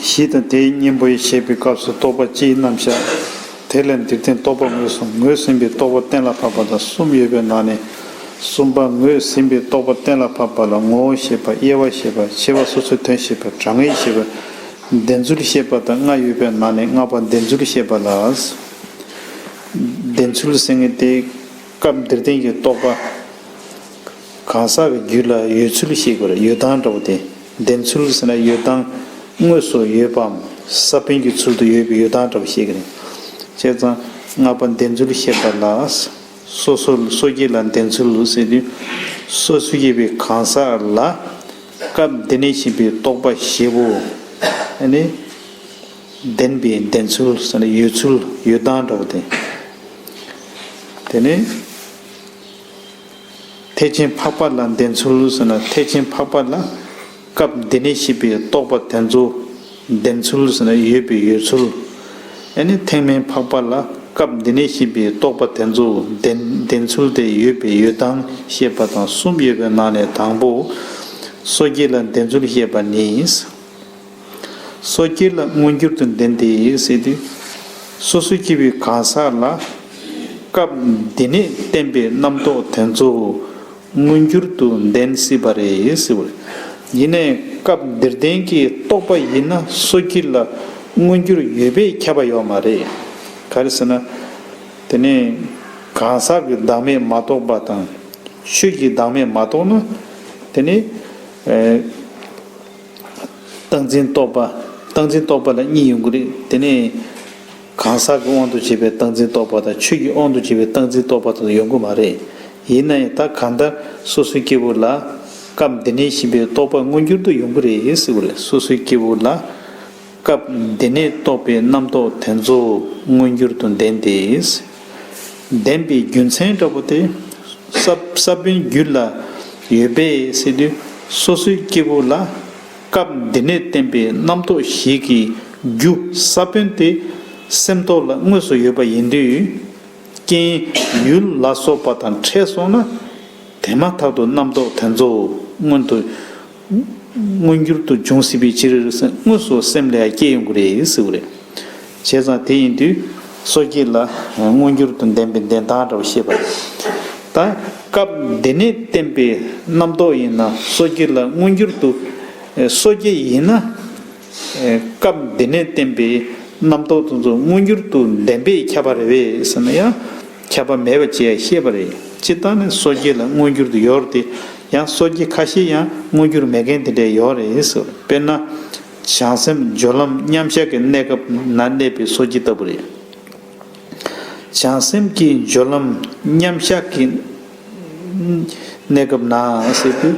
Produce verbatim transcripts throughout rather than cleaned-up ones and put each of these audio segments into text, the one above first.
གཞི་དང་དེའི་གཉེན་པོ་ཡི་ཞེས་པའི་སྐབས་སུ་རྟོག་པ་སྤྱིའི་རྣམ་གཞག་དེ་ལས་འདིར་བསྟན་རྟོག་པ་དངོས་སུ་ངོས་ཟིན་པའི་རྟོག་པ་གཏན་ལ་ཕབ་པ་དང་གསུམ་ཡོད་པའི་ནང་ནས། གསུམ་པ་ངོས་ཟིན་པའི་རྟོག་པ་གཏན་ལ་ཕབ་པ་ལ་ངོ་བོ་ཞེས་པ། དབྱེ་བ་ཞེས་པ། ཕྱེ་བ། སོ་སོའི་དོན་ཞེས་པ། གྲངས་ངེས་ཞེས་པ། བདེན་རྫུན་ཞེས་པ་དང་ལྔ་ཡོད་པའི་ནང་ནས་ལྔ་པ་བདེན་རྫུན་ཞེས་པ་ལ། བདེན་ཚུལ་ཟེར་མཁན་དེ་སྐབས་འདིར་བསྟན་གྱི་རྟོག་པ་གང་ཟག་གི་རྒྱུད་ལ་ཡོད་ཚུལ་བཤད་དགོས་རེད། ཡོད་སྟངས་འདྲ་བོ་དེ། བདེན་ཚུལ་ཟེར་ན་ཡོད་སྟངས། དངོས་སུ་ཡོད་པའམ་ས་བོན་གྱི་ཚུལ་དུ་ཡོད་པའི་ཡོད་སྟངས་འདྲ་བོ་བཤད་ཀྱི་རེད། བྱས་ཙང་ལྔ་པ་བདེན་ཚུལ་བཤད་པ་ལ། སོ་སོ་སོ་སྐྱེ་ལ་བདེན་ཚུལ་ཟེར་དུས། སོ་སོ་སྐྱེ་བའི་གང་ཟག་ལ་སྐབས་འདི་ནས་བཤད་པའི་རྟོག་པ་བཞི་པོ། ཨ་ནི་བདེན་པའི་བདེན་ཚུལ་ཟེར་ན་ཡོད་ཚུལ་ཡོད་སྟངས་འདྲ་བོ་དེ། དེ་ནས་ཐེག་ཆེན་འཕགས་པ་ལ་བདེན་ཚུལ་ཟེར་ན་ཐེག་ཆེན་འཕགས་པ་ལ་སྐབས་འདི་ནས་བཤད་པའི་རྟོག་པ་དེ་ཚོ་བདེན་ཚུལ་ཟེར་ན་ཡོད་པའི་ཡོད་ཚུལ། ཨ་ནི་ཐེག་དམན་འཕགས་པ་ལ་སྐབས་འདི་ནས་བཤད་པའི་རྟོག་པ་དེ་ཚོ་བདེན་བདེན་ཚུལ་དེ་ཡོད་པའི་ཡོད་སྟངས་བཤད་པ་དང་གསུམ་ཡོད་པའི་ནང་ནས་དང་པོ། སོ་སྐྱེ་ལ་བདེན་ཚུལ་བཤད་པ་ནི། སོ་སྐྱེ་ལ་མངོན་གྱུར་དུ་ལྡན་ཏེ་ཟེར་དུས། སོ་སོ་སྐྱེ་བོའི་གང་ཟག་ལ་སྐབས་འདི་ནས་བསྟན་པའི་རྣམ་རྟོག་དེ་ཚོ་མངོན་གྱུར་དུ་ལྡན་སྲིད་པ་རེད་ཟེར་བ་རེད། ཡིན་ནའི་སྐབས་འདིར་བསྟན་གྱི་རྟོག་པ་ཡིན་ན་སོ་སྐྱེ་ལ་མངོན་གྱུར་ཡོད་པས་ཁྱབ་པ་ཡོད་མ་རེད། ག་རེ་ཟེར་ན། དེ་ནས་གང་ཟག་གི་བདག་མེད་མ་རྟོགས་པ་དང་ཆོས་ཀྱི་བདག་མེད་མ་རྟོགས་ན། དེ་ནས་ཨེ། རྟག་འཛིན་རྟོག་པ། རྟག་འཛིན་རྟོག་པ་ལ་གཉིས་ཡོང་གི་རེད། དེ་ནས་གང་ཟག་གི་དབང་དུ་བྱས་པའི་རྟག་འཛིན་རྟོག་པ་དང་ཆོས་ཀྱི་དབང་དུ་བྱས་པའི་རྟག་འཛིན་རྟོག་པ་དང་ཡོང་གི་མ་རེད། ཡིན་ན་ཡང་ད་གང་ལྟར་སོ་སོའི་སྐྱེ་བོ་ལ་སྐབས་འདི་ནས་བཤད་པའི་རྟོག་པ་མངོན་གྱུར་དུ་ཡོང་གི་རེད་ཟེར་བ་རེད། སོ་སོའི་སྐྱེ་བོ་ལ་སྐབས་འདི་ནས་རྟོགས་པའི་རྣམ་རྟོག་དེ་ཚོ་མངོན་གྱུར་དུ་ལྡན་ཏེ། ལྡན་པའི་རྒྱུ་མཚན་འདྲ་པོ་དེ། ས་ས་བོན་རྒྱུད་ལ་ཡོད་པས་ཟེར་དུས། སོ་སོའི་སྐྱེ་བོ་ལ་སྐབས་འདི་ནས་བསྟན་པའི་རྣམ་རྟོག་བཞི་གི་རྒྱུ་ས་བོན་དེ་སེམས་ཐོག་ལ་དངོས་སུ་ཡོད་པ་ཡིན་དུས། རྐྱེན་ཡུལ་ལ་སོགས་པ་དང་འཕྲད་སོང་ན། དེ་མ་ཐག་ཏུ་རྣམ་རྟོག་དེ་ཚོ་མངོན་དུ། མངོན་གྱུར་དུ་འབྱུང་སྲིད་པའི་ཕྱིར་དངོས་སུ་སེམས་ལ་སྐྱེ་ཡོང་གི་རེད་ཟེར་བ་རེད། བྱས་ཙང་དེ་ཡིན་དུས་སོ་སྐྱེ་ལ་མངོན་གྱུར་དུ་ལྡན་པའི་བདེན་སྟངས་འདྲ་བོ་བཤད་པ་རེད། ད་སྐབས་འདི་ནས་བསྟན་པའི་རྣམ་རྟོག་ཡིན་ན་སོ་སྐྱེ་ལ་མངོན་གྱུར་དུ། སོ་སྐྱེ་ཡིན་ན། སྐབས་འདི་ནས་བསྟན་པའི་རྣམ་རྟོག་དེ་ཚོ་མངོན་གྱུར་དུ་ལྡན་པས་ཁྱབ་པ་རེད་པས་ཟེར་ན་ཡང་ཁྱབ་པ་མེད་པ་ཅིག་ཡང་བཤད་པ་རེད། སྤྱིར་བཏང་ནས་སོ་སྐྱེ་ལ་མངོན་གྱུར་དུ་ཡོད་རེད་དེ། ཡང་སོ་སྐྱེ་ཁ་ཤས་ཡང་མངོན་གྱུར་མེད་མཁན་དེ་འདྲ་ཡོད་རེད་ཟེར། དཔེར་ན། བྱང་སེམས་སྦྱོར་ལམ་མཉམ་གཞག་གི་གནས་སྐབས་ན་གནས་པའི་སོ་སྐྱེ་ལྟ་བུ་རེད། བྱང་སེམས་ཀྱི་སྦྱོར་ལམ་མཉམ་གཞག་གི་གནས་སྐབས་ན་ཟེར་དུས།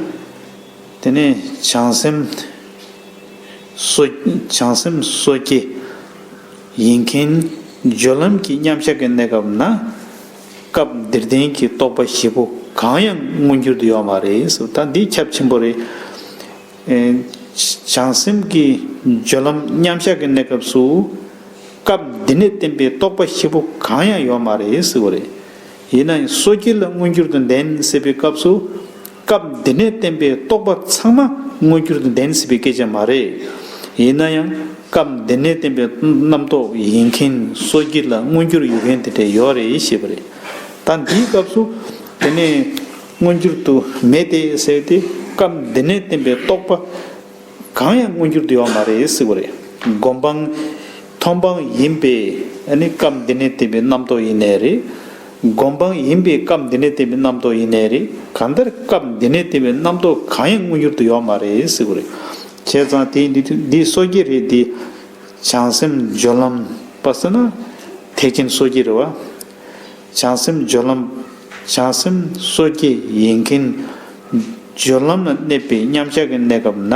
དེ་ནས་བྱང་སེམས་སོ། བྱང་སེམས་སོ་སྐྱེ་ཡིན་མཁན་སྦྱོར་ལམ་གྱི་མཉམ་གཞག་གི་གནས་སྐབས་ན། སྐབས་འདིར་བསྟན་གྱི་རྟོག་པ་བཞི་པོ་གང་ཡང་མངོན་གྱུར་དུ་ཡོད་མ་རེད་ཟེར། ད་འདི་ཁྱབ་ཆེན་པོ་རེད། ཨེ། བྱང་སེམས་ཀྱི་སྦྱོར་ལམ་མཉམ་གཞག་གི་གནས་སྐབས་སུ། སྐབས་འདི་ནས་བསྟན་པའི་རྟོག་པ་བཞི་པོ་གང་ཡང་ཡོད་མ་རེད་ཟེར་བ་རེད། ཡིན་ན་ཡང་སོ་སྐྱེ་ལ་མངོན་གྱུར་དུ་ལྡན་ཟེར་བའི་སྐབས་སུ། སྐབས་འདི་ནས་བསྟན་པའི་རྟོག་པ་ཚང་མ་མངོན་གྱུར་དུ་ལྡན་ཟེར་བའི་སྐད་ཆ་མ་རེད། ཡིན་ན་ཡང་སྐབས་འདི་ནས་བསྟན་པའི་རྣམ་རྟོག་ཡིན་མཁན་སོ་སྐྱེ་ལ་མངོན་གྱུར་ཡོད་མཁན་དེ་འདྲ་ཡོད་རེད་ཞེས་པ་རེད། ད་འདིའི་སྐབས་སུ་དེ་ནས་མངོན་གྱུར་དུ་མེད་དེ་ཟེར་ཏེ། སྐབས་འདི་ནས་བསྟན་པའི་རྟོག་པ་གང་ཡང་མངོན་གྱུར་དུ་ཡོད་མ་རེད་ཟེར་བ་རེད། སྒོམ་སྤང་མཐོང་སྤང་ཡིན་པའི་ཨ་ནི་སྐབས་འདི་ནས་བསྟན་པའི་རྣམ་རྟོག་ཡིན་ནའི་རེད། སྒོམ་སྤང་ཡིན་པའི་སྐབས་འདི་ནས་བསྟན་པའི་རྣམ་རྟོག་ཡིན་ནའི་རེད། གང་ལྟར་སྐབས་འདི་ནས་བསྟན་པའི་རྣམ་རྟོག་གང་ཡང་མངོན་གྱུར་དུ་ཡོད་མ་རེད་ཟེར་བ་རེད། བྱས་ཙང་དེ་འདི་འདི་སོ་སྐྱེ་རེད་དེ། བྱང་སེམས་སྦྱོར་ལམ་པ་ཟེར་ན་ཐེག་ཆེན་སོ་སྐྱེ་རེད་བ། བྱང་སེམས་སྦྱོར་ལམ། བྱང་སེམས་སོ་སྐྱེ་ཡིན་མཁན་སྦྱོར་ལམ་ལ་གནས་པའི་མཉམ་གཞག་གི་གནས་སྐབས་ན།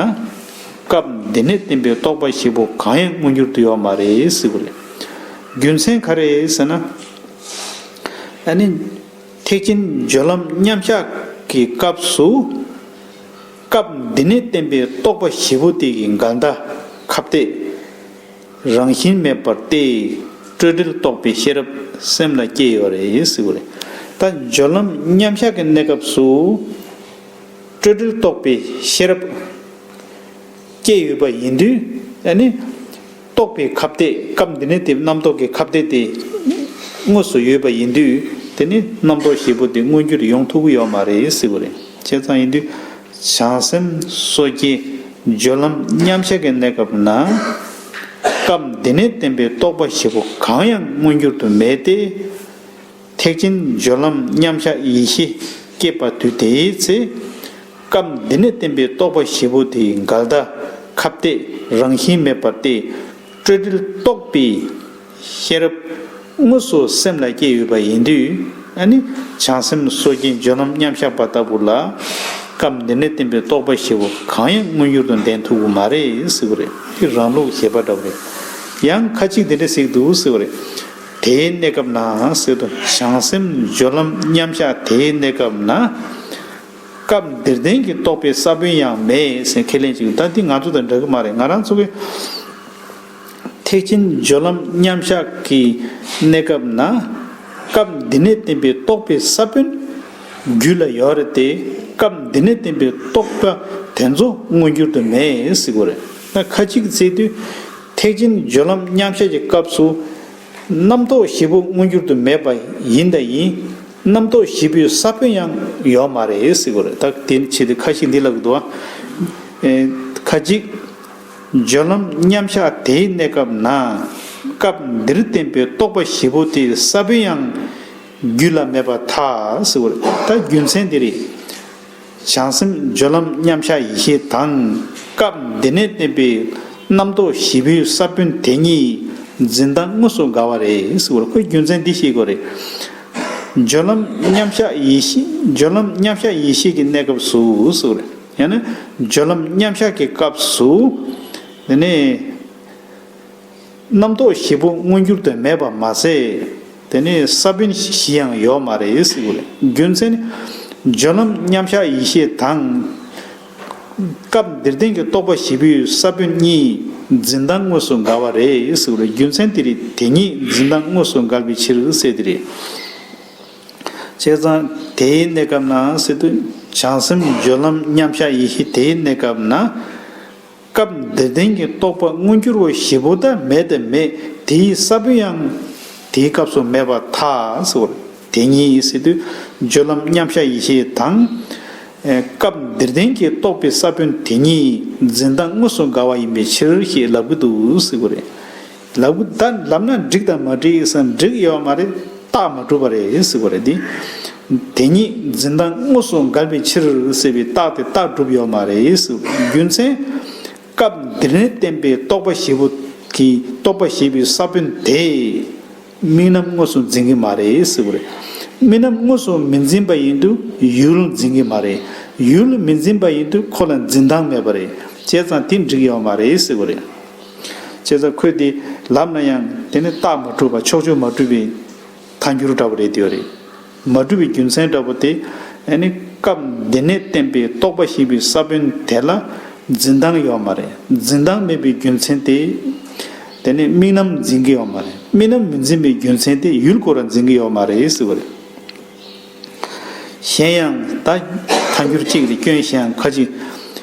སྐབས་འདི་ནས་བསྟན་པའི་རྟོག་པ་བཞི་པོ་གང་ཡང་མངོན་གྱུར་དུ་ཡོད་མ་རེད་ཟེར་བ་རེད། རྒྱུ་མཚན་ག་རེ་ཟེར་ན། ཨ་ནི། ཐེག་ཆེན་སྦྱོར་ལམ་མཉམ་གཞག་གི་སྐབས་སུ། སྐབས་འདི་ནས་བསྟན་པའི་རྟོག་པ་བཞི་པོ་དེ་གི་འགལ་ཟླ་ཁ་གཏད། རང་བཞིན་མེད་པར་ཏེ། སྤྲོས་བྲལ་རྟོགས་པའི་ཤེས་རབ་སེམས་ལ་སྐྱེས་ཡོད་རེད་ཟེར་བ་རེད། ད་སྦྱོར་ལམ་མཉམ་གཞག་གི་གནས་སྐབས་སུ། སྤྲོས་བྲལ་རྟོགས་པའི་ཤེས་རབ་སྐྱེས་ཡོད་པ་ཡིན་དུས། ཨ་ནི་ རྟོགས་པའི་ཁ་གཏད། སྐབས་འདི་ནས་དེ་རྣམ་རྟོག་གི་ཁ་གཏད་དེ་དངོས་སུ་ཡོད་པ་ཡིན་དུས། དེ་ནི་རྣམ་རྟོག་བཞི་པོ་དེ་མངོན་གྱུར་ཡོང་ཐུབ་ཀྱི་ཡོད་མ་རེད་ཟེར་བ་རེད། བྱས་ཙང་ཡིན་དུས། བྱང་སེམས་སོ་སྐྱེའི་སྦྱོར་ལམ་མཉམ་གཞག་གི་གནས་སྐབས་ན། སྐབས་འདི་ནས་བསྟན་པའི་རྟོག་པ་བཞི་པོ་གང་ཡང་མངོན་གྱུར་དུ་མེད་དེ། ཐེག་ཆེན་སྦྱོར་ལམ་མཉམ་གཞག་ཡེ་ཤེས་སྐྱེས་པ་དུས་དེའི་ཚེ། སྐབས་འདི་ནས་བསྟན་པའི་རྟོག་པ་བཞི་པོ་དེའི་འགལ་ཟླ་ཁ་གཏད་རང་བཞིན་མེད་པར་ཏེ། སྤྲོས་བྲལ་རྟོགས་པའི་ཤེས་རབ་དངོས་སུ་སེམས་ལ་སྐྱེས་ཡོད་པ་ཡིན་དུས། ཨ་ནི་བྱང་སེམས་སོ་སྐྱེའི་སྦྱོར་ལམ་མཉམ་གཞག་པ་ལྟ་བུ་ལ། སྐབས་འདི་ནས་བསྟན་པའི་རྟོག་པ་བཞི་པོ་གང་ཡང་མངོན་གྱུར་དུ་ལྡན་ཐུབ་ཀྱི་མ་རེད་ཟེར་བ་རེད། དེ་རང་ལུགས་བཞེད་པ་འདྲ་བོ་རེད། ཡང་ཁ་ཅིག་འདི་འདྲ་ཟེར་གྱི་འདུག་ཟེར་བ་རེད། དེའི་གནས་སྐབས་ན་ཟེར་དུས། བྱང་སེམས་སྦྱོར་ལམ་མཉམ་གཞག་དེའི་གནས་སྐབས་ན། སྐབས་འདིར་ལྡན་གྱི་རྟོག་པའི་ས་བོན་ཡང་མེད་ཟེར། ཁས་ལེན་ཅིག་ད་འདི་ང་ཚོ་དང་འདྲ་གི་མ་རེད། ང་རང་ཚོ་གི་ཐེག་ཆེན་སྦྱོར་ལམ་མཉམ་གཞག་གི་གནས་སྐབས་ན། སྐབས་འདི་ནས་བསྟན་པའི་རྟོག་པའི་ས་བོན་རྒྱུད་ལ་ཡོད་རེད་དེ། སྐབས་འདི་ནས་བསྟན་པའི་རྟོག་པ་དེ་ཚོ་མངོན་གྱུར་དུ་མེད་ཟེར་གྱི་རེད། ད་ཁ་ཅིག་ཟེར་དུས། ཐེག་ཆེན་སྦྱོར་ལམ་མཉམ་གཞག་གི་སྐབས་སུ། རྣམ་རྟོག་བཞི་པོ་མངོན་གྱུར་དུ་མེད་པ་ཡིན་ད་ཡིན། རྣམ་རྟོག་བཞི་པོའི་ས་བོན་ཡང་ཡོད་མ་རེད་ཟེར་གྱི་རེད། ད་དེ་ཆེད་དུ་ཁ་ཅིག་འདི་ལབ་ཀྱི་འདུག་བ། ཨེ། ཁ་ཅིག་སྦྱོར་ལམ་མཉམ་གཞག་དེའི་གནས་སྐབས་ན། སྐབས་འདིར་བསྟན་པའི་རྟོག་པ་བཞི་པོ་དེའི་ས་བོན་ཡང་རྒྱུད་ལ་མེད་པར་ཐལ་ཟེར་བ་རེད། ད་རྒྱུ་མཚན་འདི་རེད། བྱང་སེམས་སྦྱོར་ལམ་མཉམ་གཞག་ཡེ་ཤེས་དང་། སྐབས་འདི་ནས་བསྟན་པའི་རྣམ་རྟོག་བཞི་པོའི་ས་བོན་དེ་གཉིས་འཛིན་སྟངས་དངོས་སུ་འགལ་བ་རེད་ཟེར་བ་རེད། ཁོས་རྒྱུ་མཚན་འདི་བཤད་དགོས་རེད། སྦྱོར་ལམ་མཉམ་གཞག་ཡེ་ཤེས། སྦྱོར་ལམ་མཉམ་གཞག་ཡེ་ཤེས་ཀྱི་གནས་སྐབས་སུ་ཟེར་བ་རེད། ཡང་ན་སྦྱོར་ལམ་མཉམ་གཞག་གི་སྐབས་སུ། དེ་ནས་རྣམ་རྟོག་བཞི་པོ་མངོན་གྱུར་དུ་མེད་པ་མ་ཟད། དེ་ནས་ས་བོན་བཞི་ཡང་ཡོད་མ་རེད་ཟེར་གྱི་རེད། རྒྱུ་མཚན་ནི། སྦྱོར་ལམ་མཉམ་གཞག་ཡེ་ཤེས་དང་། སྐབས་འདིར་ལྡན་གྱི་རྟོག་པ་བཞི་པོའི་ས་བོན་གཉིས་འཛིན་སྟངས་དངོས་སུ་འགལ་བ་རེད་ཟེར་གྱི་རེད། རྒྱུ་མཚན་དེ་རེད། དེ་གཉིས་འཛིན་སྟངས་དངོས་སུ་འགལ་བའི་ཕྱིར་ཟེར་དེ་རེད། བྱས་ཙང་དེའི་གནས་སྐབས་ན་ཟེར་དུས། བྱང་སེམས་སྦྱོར་ལམ་མཉམ་གཞག་ཡེ་ཤེས་དེའི་གནས་སྐབས་ན། སྐབས་འདིར་ལྡན་གྱི་རྟོག་པ་མངོན་གྱུར་བ་བཞི་པོ་ད་མེད་དང་མེད། དེའི་ས་བོན་ཡང་དེའི་སྐབས་སུ་མེད་པར་ཐལ་ཟེར་བ་རེད། དེ་གཉིས་ཟེར་དུས། སྦྱོར་ལམ་མཉམ་གཞག་ཡེ་ཤེས་དང་། ཨེ། སྐབས་འདིར་ལྡན་གྱི་རྟོག་པའི་ས་བོན་དེ་གཉིས་འཛིན་སྟངས་དངོས་སུ་འགལ་བ་ཡིན་པའི་ཕྱིར་ཞེས་ལབ་ཀྱི་འདུག་ཟེར་བ་རེད། ལབ་ཀྱི། ད་ལབ་ན་འགྲིག་དང་མ་འགྲིག་ཟེར་ན། འགྲིག་ཡོད་མ་རེད། རྟགས་མ་གྲུབ་པ་རེད་ཟེར་བ་རེད་དེ། དེ་གཉིས་འཛིན་སྟངས་དངོས་སུ་འགལ་བའི་ཕྱིར་ཟེར་བའི་རྟགས་དེ་རྟགས་གྲུབ་ཡོད་མ་རེད་ཟེར་བ་རེད། རྒྱུ་མཚན། སྐབས་འདིར་ནས་བསྟན་པའི་རྟོག་པ་བཞི་པོ་གི། རྟོག་པ་བཞི་པོའི་ས་བོན་དེ་དམིགས་རྣམ་དངོས་སུ་འཛིན་གྱི་མ་རེད་ཟེར་བ་རེད། དམིགས་རྣམ་དངོས་སུ་མི་འཛིན་པ་ཡིན་དུས་ཡུལ་འཛིན་གྱི་མ་རེད། ཡུལ་མི་འཛིན་པ་ཡིན་དུས་ཁོ་ལ་འཛིན་སྟངས་མེད་པ་རེད། བྱས་ཙང་དེ་འགྲིག་ཡོད་མ་རེད་ཟེར་བ་རེད། བྱས་ཙང་ཁོས་དེ་ལབ་ན་ཡང་དེ་ནི་རྟགས་མ་གྲུབ་པ། ཕྱོགས་ཆོས་མ་གྲུབ་པའི་ཐལ་འགྱུར་འདྲ་བོ་རེད། དེ་རེད། མ་གྲུབ་པའི་རྒྱུ་མཚན་འདྲ་བོ་དེ། ཨ་ནི་སྐབས་འདི་ནས་བསྟན་པའི་རྟོག་པ་བཞི་པོའི་ས་བོན་དེ་ལ་འཛིན་སྟངས་ཡོད་མ་རེད། འཛིན་སྟངས་མེད་པའི་རྒྱུ་མཚན་དེ། དེ་ནི་དམིགས་རྣམ་འཛིན་གྱི་ཡོད་མ་རེད། དམིགས་རྣམ་མི་འཛིན་པའི་རྒྱུ་མཚན་དེ་ཡུལ་ཁོ་རང་འཛིན་གྱི་ཡོད་མ་རེད་ཟེར་བ་རེད། གཞན་ཡང་ད་ཐལ་འགྱུར་གཅིག་རེད། སྐྱོན་གཞན་ཡང་ཁ་ཅིག་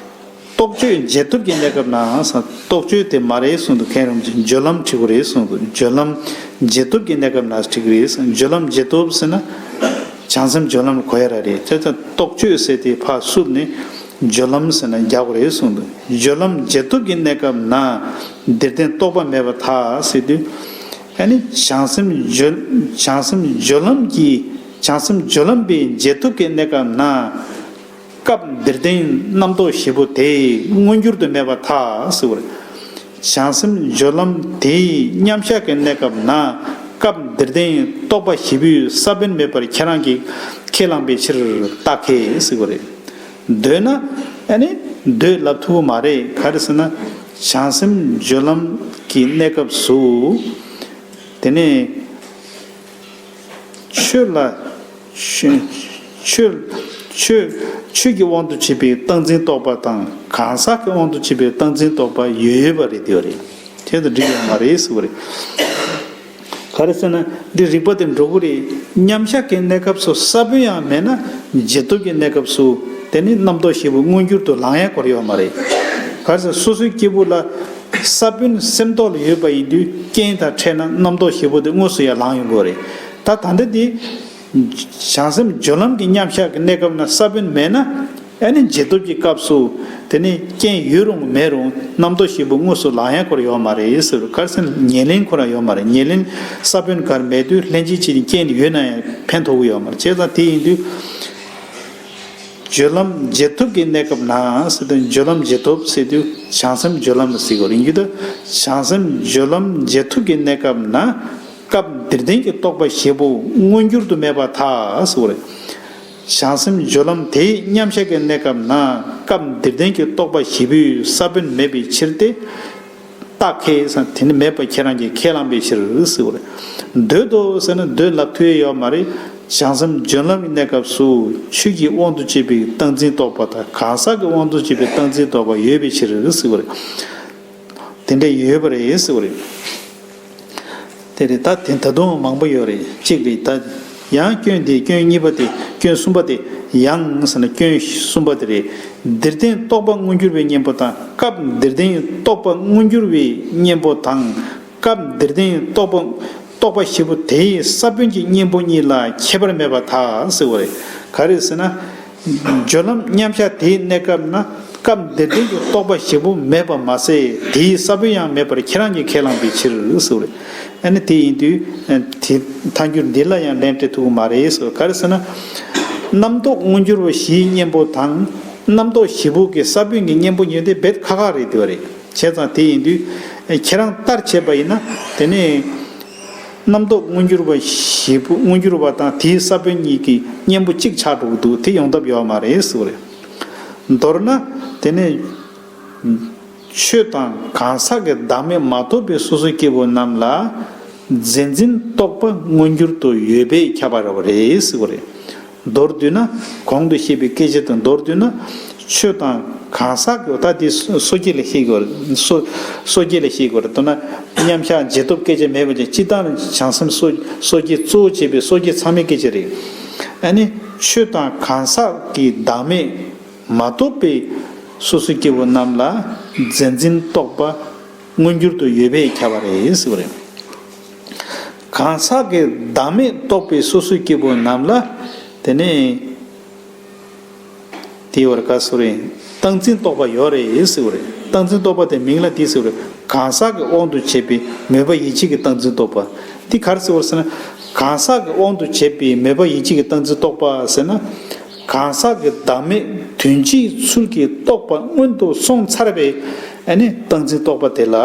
རྟོག་དཔྱོད་འབྱེད་སྟོབས་ཀྱི་གནས་སྐབས་ན་ཟེར། རྟོག་དཔྱོད་དེ་མ་རེད་གསུངས་འདུག་མཁན་རིན་པོ་ཆེ། སྦྱོར་ལམ་འཁྲིད་དགོས་རེད་གསུངས་འདུག་སྦྱོར་ལམ་འབྱེད་སྟོབས་ཀྱི་གནས་སྐབས་ན་འཁྲིད་ཀྱི་རེད་གསུངས། སྦྱོར་ལམ་འབྱེད་སྟོབས་ཟེར་ན་བྱང་སེམས་སྦྱོར་ལམ་ལ་གོ་ཡ་ར་རེད། དེ་ལྟར་རྟོག་དཔྱོད་ཟེར་དེ་ཕར་བསུབས་ནས་སྦྱོར་ལམ་ཟེར་ན་རྒྱག་དགོས་རེད་གསུངས་འདུག་སྦྱོར་ལམ་འབྱེད་སྟོབས་ཀྱི་གནས་སྐབས་ན་འདིར་བསྟན་རྟོག་པ་མེད་པར་ཐལ་ཟེར་དུས། ཨ་ནི་བྱང་སེམས་སྦྱོར། བྱང་སེམས་སྦྱོར་ལམ་གྱི། བྱང་སེམས་སྦྱོར་ལམ་པའི་འབྱེད་སྟོབས་ཀྱི་གནས་སྐབས་ན། སྐབས་འདིར་བསྟན་རྣམ་རྟོག་བཞི་པོ་དེ་མངོན་གྱུར་དུ་མེད་པར་ཐལ་ཟེར་བ་རེད། བྱང་སེམས་སྦྱོར་ལམ་དེའི་མཉམ་གཞག་གི་གནས་སྐབས་ན། སྐབས་འདིར་བསྟན་རྟོག་པ་བཞི་པོའི་ས་བོན་མེད་པར་ཁྱེད་རང་གིས་ཁས་བླངས་པའི་ཕྱིར་རྟགས་ཁས་ཟེར་བ་རེད། འདོད་ན། ཨ་ནི་འདོད་ལབ་ཐུབ་ཀྱི་མ་རེད། ག་རེ་ཟེར་ན། བྱང་སེམས་སྦྱོར་ལམ་གྱི་གནས་སྐབས་སུ། དེ་ནས། ཆོས་ལ། ཆོས། ཆོས། ཆོས། ཆོས་ཀྱི་དབང་དུ་བྱས་པའི་རྟག་འཛིན་རྟོག་པ་དང་གང་ཟག་གི་དབང་དུ་བྱས་པའི་རྟག་འཛིན་རྟོག་པ་ཡོད་ཡོད་པ་རེད། དེ་བ་རེད། དེ་ལྟར་འགྲིག་ཡོད་མ་རེད་ཟེར་བ་རེད། ག་རེ་ཟེར་ན་འདི་རིགས་པ་དེ་འགྲོ་གི་རེད། མཉམ་གཞག་གི་གནས་སྐབས་སུ་ས་བོན་ཡང་མེད་ན་འབྱེད་སྟོབས་ཀྱི་གནས་སྐབས་སུ་དེ་ནི་རྣམ་རྟོག་བཞི་པོ་མངོན་གྱུར་དུ་ལང་ཡ་གོ་ར་ཡོད་མ་རེད། ག་རེ་ཟེར་སོ་སོའི་སྐྱེས་བུ་ལ། ས་བོན་སེམས་རྟོགས་ལ་ཡོད་པ་ཡིན་དུས་རྐྱེན་དང་འཕྲད་ན་རྣམ་རྟོག་ཞེ་པོ་དེ་དངོས་སུ་ཡར་ལངས་ཡོང་གི་རེད། ད་ད་ལྟ་དེ་བྱང་སེམས་སྦྱོར་ལམ་གྱི་མཉམ་གཞག་གི་གནས་སྐབས་ན་ས་བོན་མེད་ན། ཨ་ནི་རྗེས་ཐོབ་ཀྱི་སྐབས་སུ་དེ་ནི་རྐྱེན་ཡོད་རུང་མེད་རུང་རྣམ་རྟོག་ཞེ་པོ་དངོས་སུ་ལངས་ཡ་ཁོ་ར་ཡོད་མ་རེད་ཟེར། ག་རེ་ཟེར་ན་ཉེར་ལེན་ཁོ་ར་ཡོད་མ་རེད། ཉེར་ལེན་ས་བོན་ག་རེ་མེད་དུས་ལྷན་ཅིག་བྱེད་ཀྱི་རྐྱེན་ཡོད་ན་ཡང་ཕན་ཐོགས་ཀྱི་ཡོད་མ་རེད། བྱས་ཙང་དེ་ཡིན་དུས། སྦྱོར་ལམ་རྗེས་ཐོབ་ཀྱི་གནས་སྐབས་ན་ཟེར་དུས་སྦྱོར་ལམ་རྗེས་ཐོབ་ཟེར་དུས་བྱང་སེམས་སྦྱོར་ལམ་ལ་ཟེར་གྱི་ཡོད་རེད། ཡིན་གྱི་ད་བྱང་སེམས་སྦྱོར་ལམ་རྗེས་ཐོབ་ཀྱི་གནས་སྐབས་ན་སྐབས་འདིར་ལྡན་གྱི་རྟོག་པ་བཞི་པོ་མངོན་གྱུར་དུ་མེད་པར་ཐལ་ཟེར་བ་རེད། བྱང་སེམས་སྦྱོར་ལམ་དེའི་མཉམ་གཞག་གི་གནས་སྐབས་ན་སྐབས་འདིར་ལྡན་གྱི་རྟོག་པ་བཞི་པོའི་ས་བོན་མེད་པའི་ཕྱིར་ཏེ། རྟགས་ཁས་ཟེར་དེ་ནི་མེད་པ་ཁྱེད་རང་གིས་ཁས་བླངས་པའི་ཕྱིར་ཟེར་བ་རེད། འདོད་དོ་ཟེར་ན་འདོད་ལབ་ཐུབ་ཡ་ཡོད་མ་རེད། བྱང་སེམས་སྦྱོར་ལམ་གྱི་གནས་སྐབས་སུ་ཆོས་ཀྱི་དབང་དུ་བྱས་པའི་སྟངས་འཛིན་རྟོག་པ་དང་གང་ཟག་གི་དབང་དུ་བྱས་པའི་སྟངས་འཛིན་རྟོག་པ་ཡོད་པའི་ཕྱིར་ཟེར་བ་རེད། དེ་འདྲ་ཡོད་པ་རེད་ཟེར་བ་རེད། དེ་རེད། ད་དེ་ད་དུང་མང་པོ་ཡོད་རེད། གཅིག་རེད། ད་ཡང་སྐྱོན་དེ་སྐྱོན་གཉིས་པ་དེ་སྐྱོན་གསུམ་པ་དེ་ཡང་ཟེར་ན་སྐྱོན་གསུམ་པ་དེ་རེད། འདིར་བསྟན་རྟོག་པ་མངོན་གྱུར་བའི་གཉེན་པོ་དང་སྐབས་འདིར་བསྟན་རྟོག་པ་མངོན་གྱུར་བའི་གཉེན་པོ་དང་སྐབས་འདིར་བསྟན་རྟོག་པ་རྟོག་པ་བཞི་པོ་དེའི་ས་བོན་གྱི་གཉེན་པོ་གཉིས་ལ་ཁྱད་པར་མེད་པར་ཐལ་ཟེར་བ་རེད། ག་རེ་ཟེར་ན། སྦྱོར་ལམ་མཉམ་གཞག་དེའི་གནས་སྐབས་ན་སྐབས་འདིར་བསྟན་གྱི་རྟོག་པ་བཞི་པོ་མེད་པ་མ་ཟད་དེའི་ས་བོན་ཡང་མེད་པར་ཁྱེད་རང་གིས་ཁས་བླངས་པའི་ཕྱིར་ཟེར་བ་རེད། ཨ་ནི་དེ་ཡིན་དུས་དེ་ཐལ་འགྱུར་འདི་ལ་ཡང་ལན་སྤྲད་ཐུབ་ཀྱི་མ་རེད་ཟེར། ག་རེ་ཟེར་ན། རྣམ་རྟོག་མངོན་གྱུར་བ་བཞིའི་གཉེན་པོ་དང་རྣམ་རྟོག་བཞི་པོ་གི་ས་བོན་གྱི་གཉེན་པོ་གཉིས་དེ་རྦད་ཁག་ཁག་རེད་དེ་བ་རེད། བྱས་ཙང་དེ་ཡིན་དུས་ཁྱེད་རང་ལྟར་བྱས་པ་ཡིན་ན་དེ་ནི། རྣམ་རྟོག་མངོན་གྱུར་བ་བཞི་པོ་མངོན་གྱུར་བ་དང་དེའི་ས་བོན་གཉིས་ཀྱི་གཉེན་པོ་གཅིག་ཆགས་འགྲོ་གི་འདུག་དེ་ཡོང་ཐབས་ཡོད་མ་རེད་ཟེར་བ་རེད། མདོར་ན་དེ་ནི་ཆོས་དང་གང་ཟག་གི་བདག་མེད་མ་རྟོགས་པའི་སོ་སོའི་སྐྱེ་བོ་རྣམས་ལ་རྫས་འཛིན་རྟོག་པ་མངོན་གྱུར་དུ་ཡོད་པས་ཁྱབ་པ་རེད་ཟེར་བ་རེད། མདོར་བསྡུས་ན་གོང་དུ་བཤད་པའི་སྐད་ཆ་དང་མདོར་བསྡུས་ན། ཆོས་དང་གང་ཟག་གི་ད་དེ་སོ་སོ་སྐྱེ་ལ་བཤད་དགོས་རེད། སོ་སོ་སྐྱེ་ལ་བཤད་དགོས་རེད། མདོར་ན་མཉམ་གཞག་རྗེས་ཐོབ་སྐད་ཆ་མེད་པ་ཅིག་སྤྱི་བཏང་ལ་བྱང་སེམས་སོ་སོ་སྐྱེ་གཙོ་བོ་བྱས་པའི་སོ་སྐྱེ་ཚང་མའི་སྐད་ཆ་རེད། ཨ་ནི་ཆོས་དང་གང་ཟག་གི་བདག་མེད་མ་རྟོགས་པའི་སོ་སོའི་སྐྱེ་བོ་རྣམས་ལ་རྫས་འཛིན་རྟོག་པ་མངོན་གྱུར་དུ་ཡོད་པས་ཁྱབ་པ་རེད་ཟེར་བ་རེད། གང་ཟག་གི་བདག་མེད་རྟོགས་པའི་སོ་སོའི་སྐྱེ་བོ་རྣམས་ལ་དེ་ནི། དེའི་བར་ག་སུ་རེད། སྟངས་འཛིན་རྟོག་པ་ཡོད་རེད་ཟེར་བ་རེད། སྟངས་འཛིན་རྟོག་པ་དེ་མིང་ལ་དེ་ཟེར་བ་རེད། གང་ཟག་གི་དབང་དུ་བྱས་པའི་མོས་པ་ཡིད་བྱེད་ཀྱི་སྟངས་འཛིན་རྟོག་པ། འདི་ག་རེ་ཟེར་བ་ཟེར་ན། གང་ཟག་གི་དབང་དུ་བྱས་པའི་མོས་པ་ཡིད་བྱེད་ཀྱི་སྟངས་འཛིན་རྟོག་པ་ཟེར་ན། གང་ཟག་གི་བདག་མེད་དོན་སྤྱིའི་ཚུལ་གྱི་རྟོག་པ་སྔོན་དུ་སོང་ཚར་བའི་ཨ་ནི་སྟངས་འཛིན་རྟོག་པ་དེ་ལ།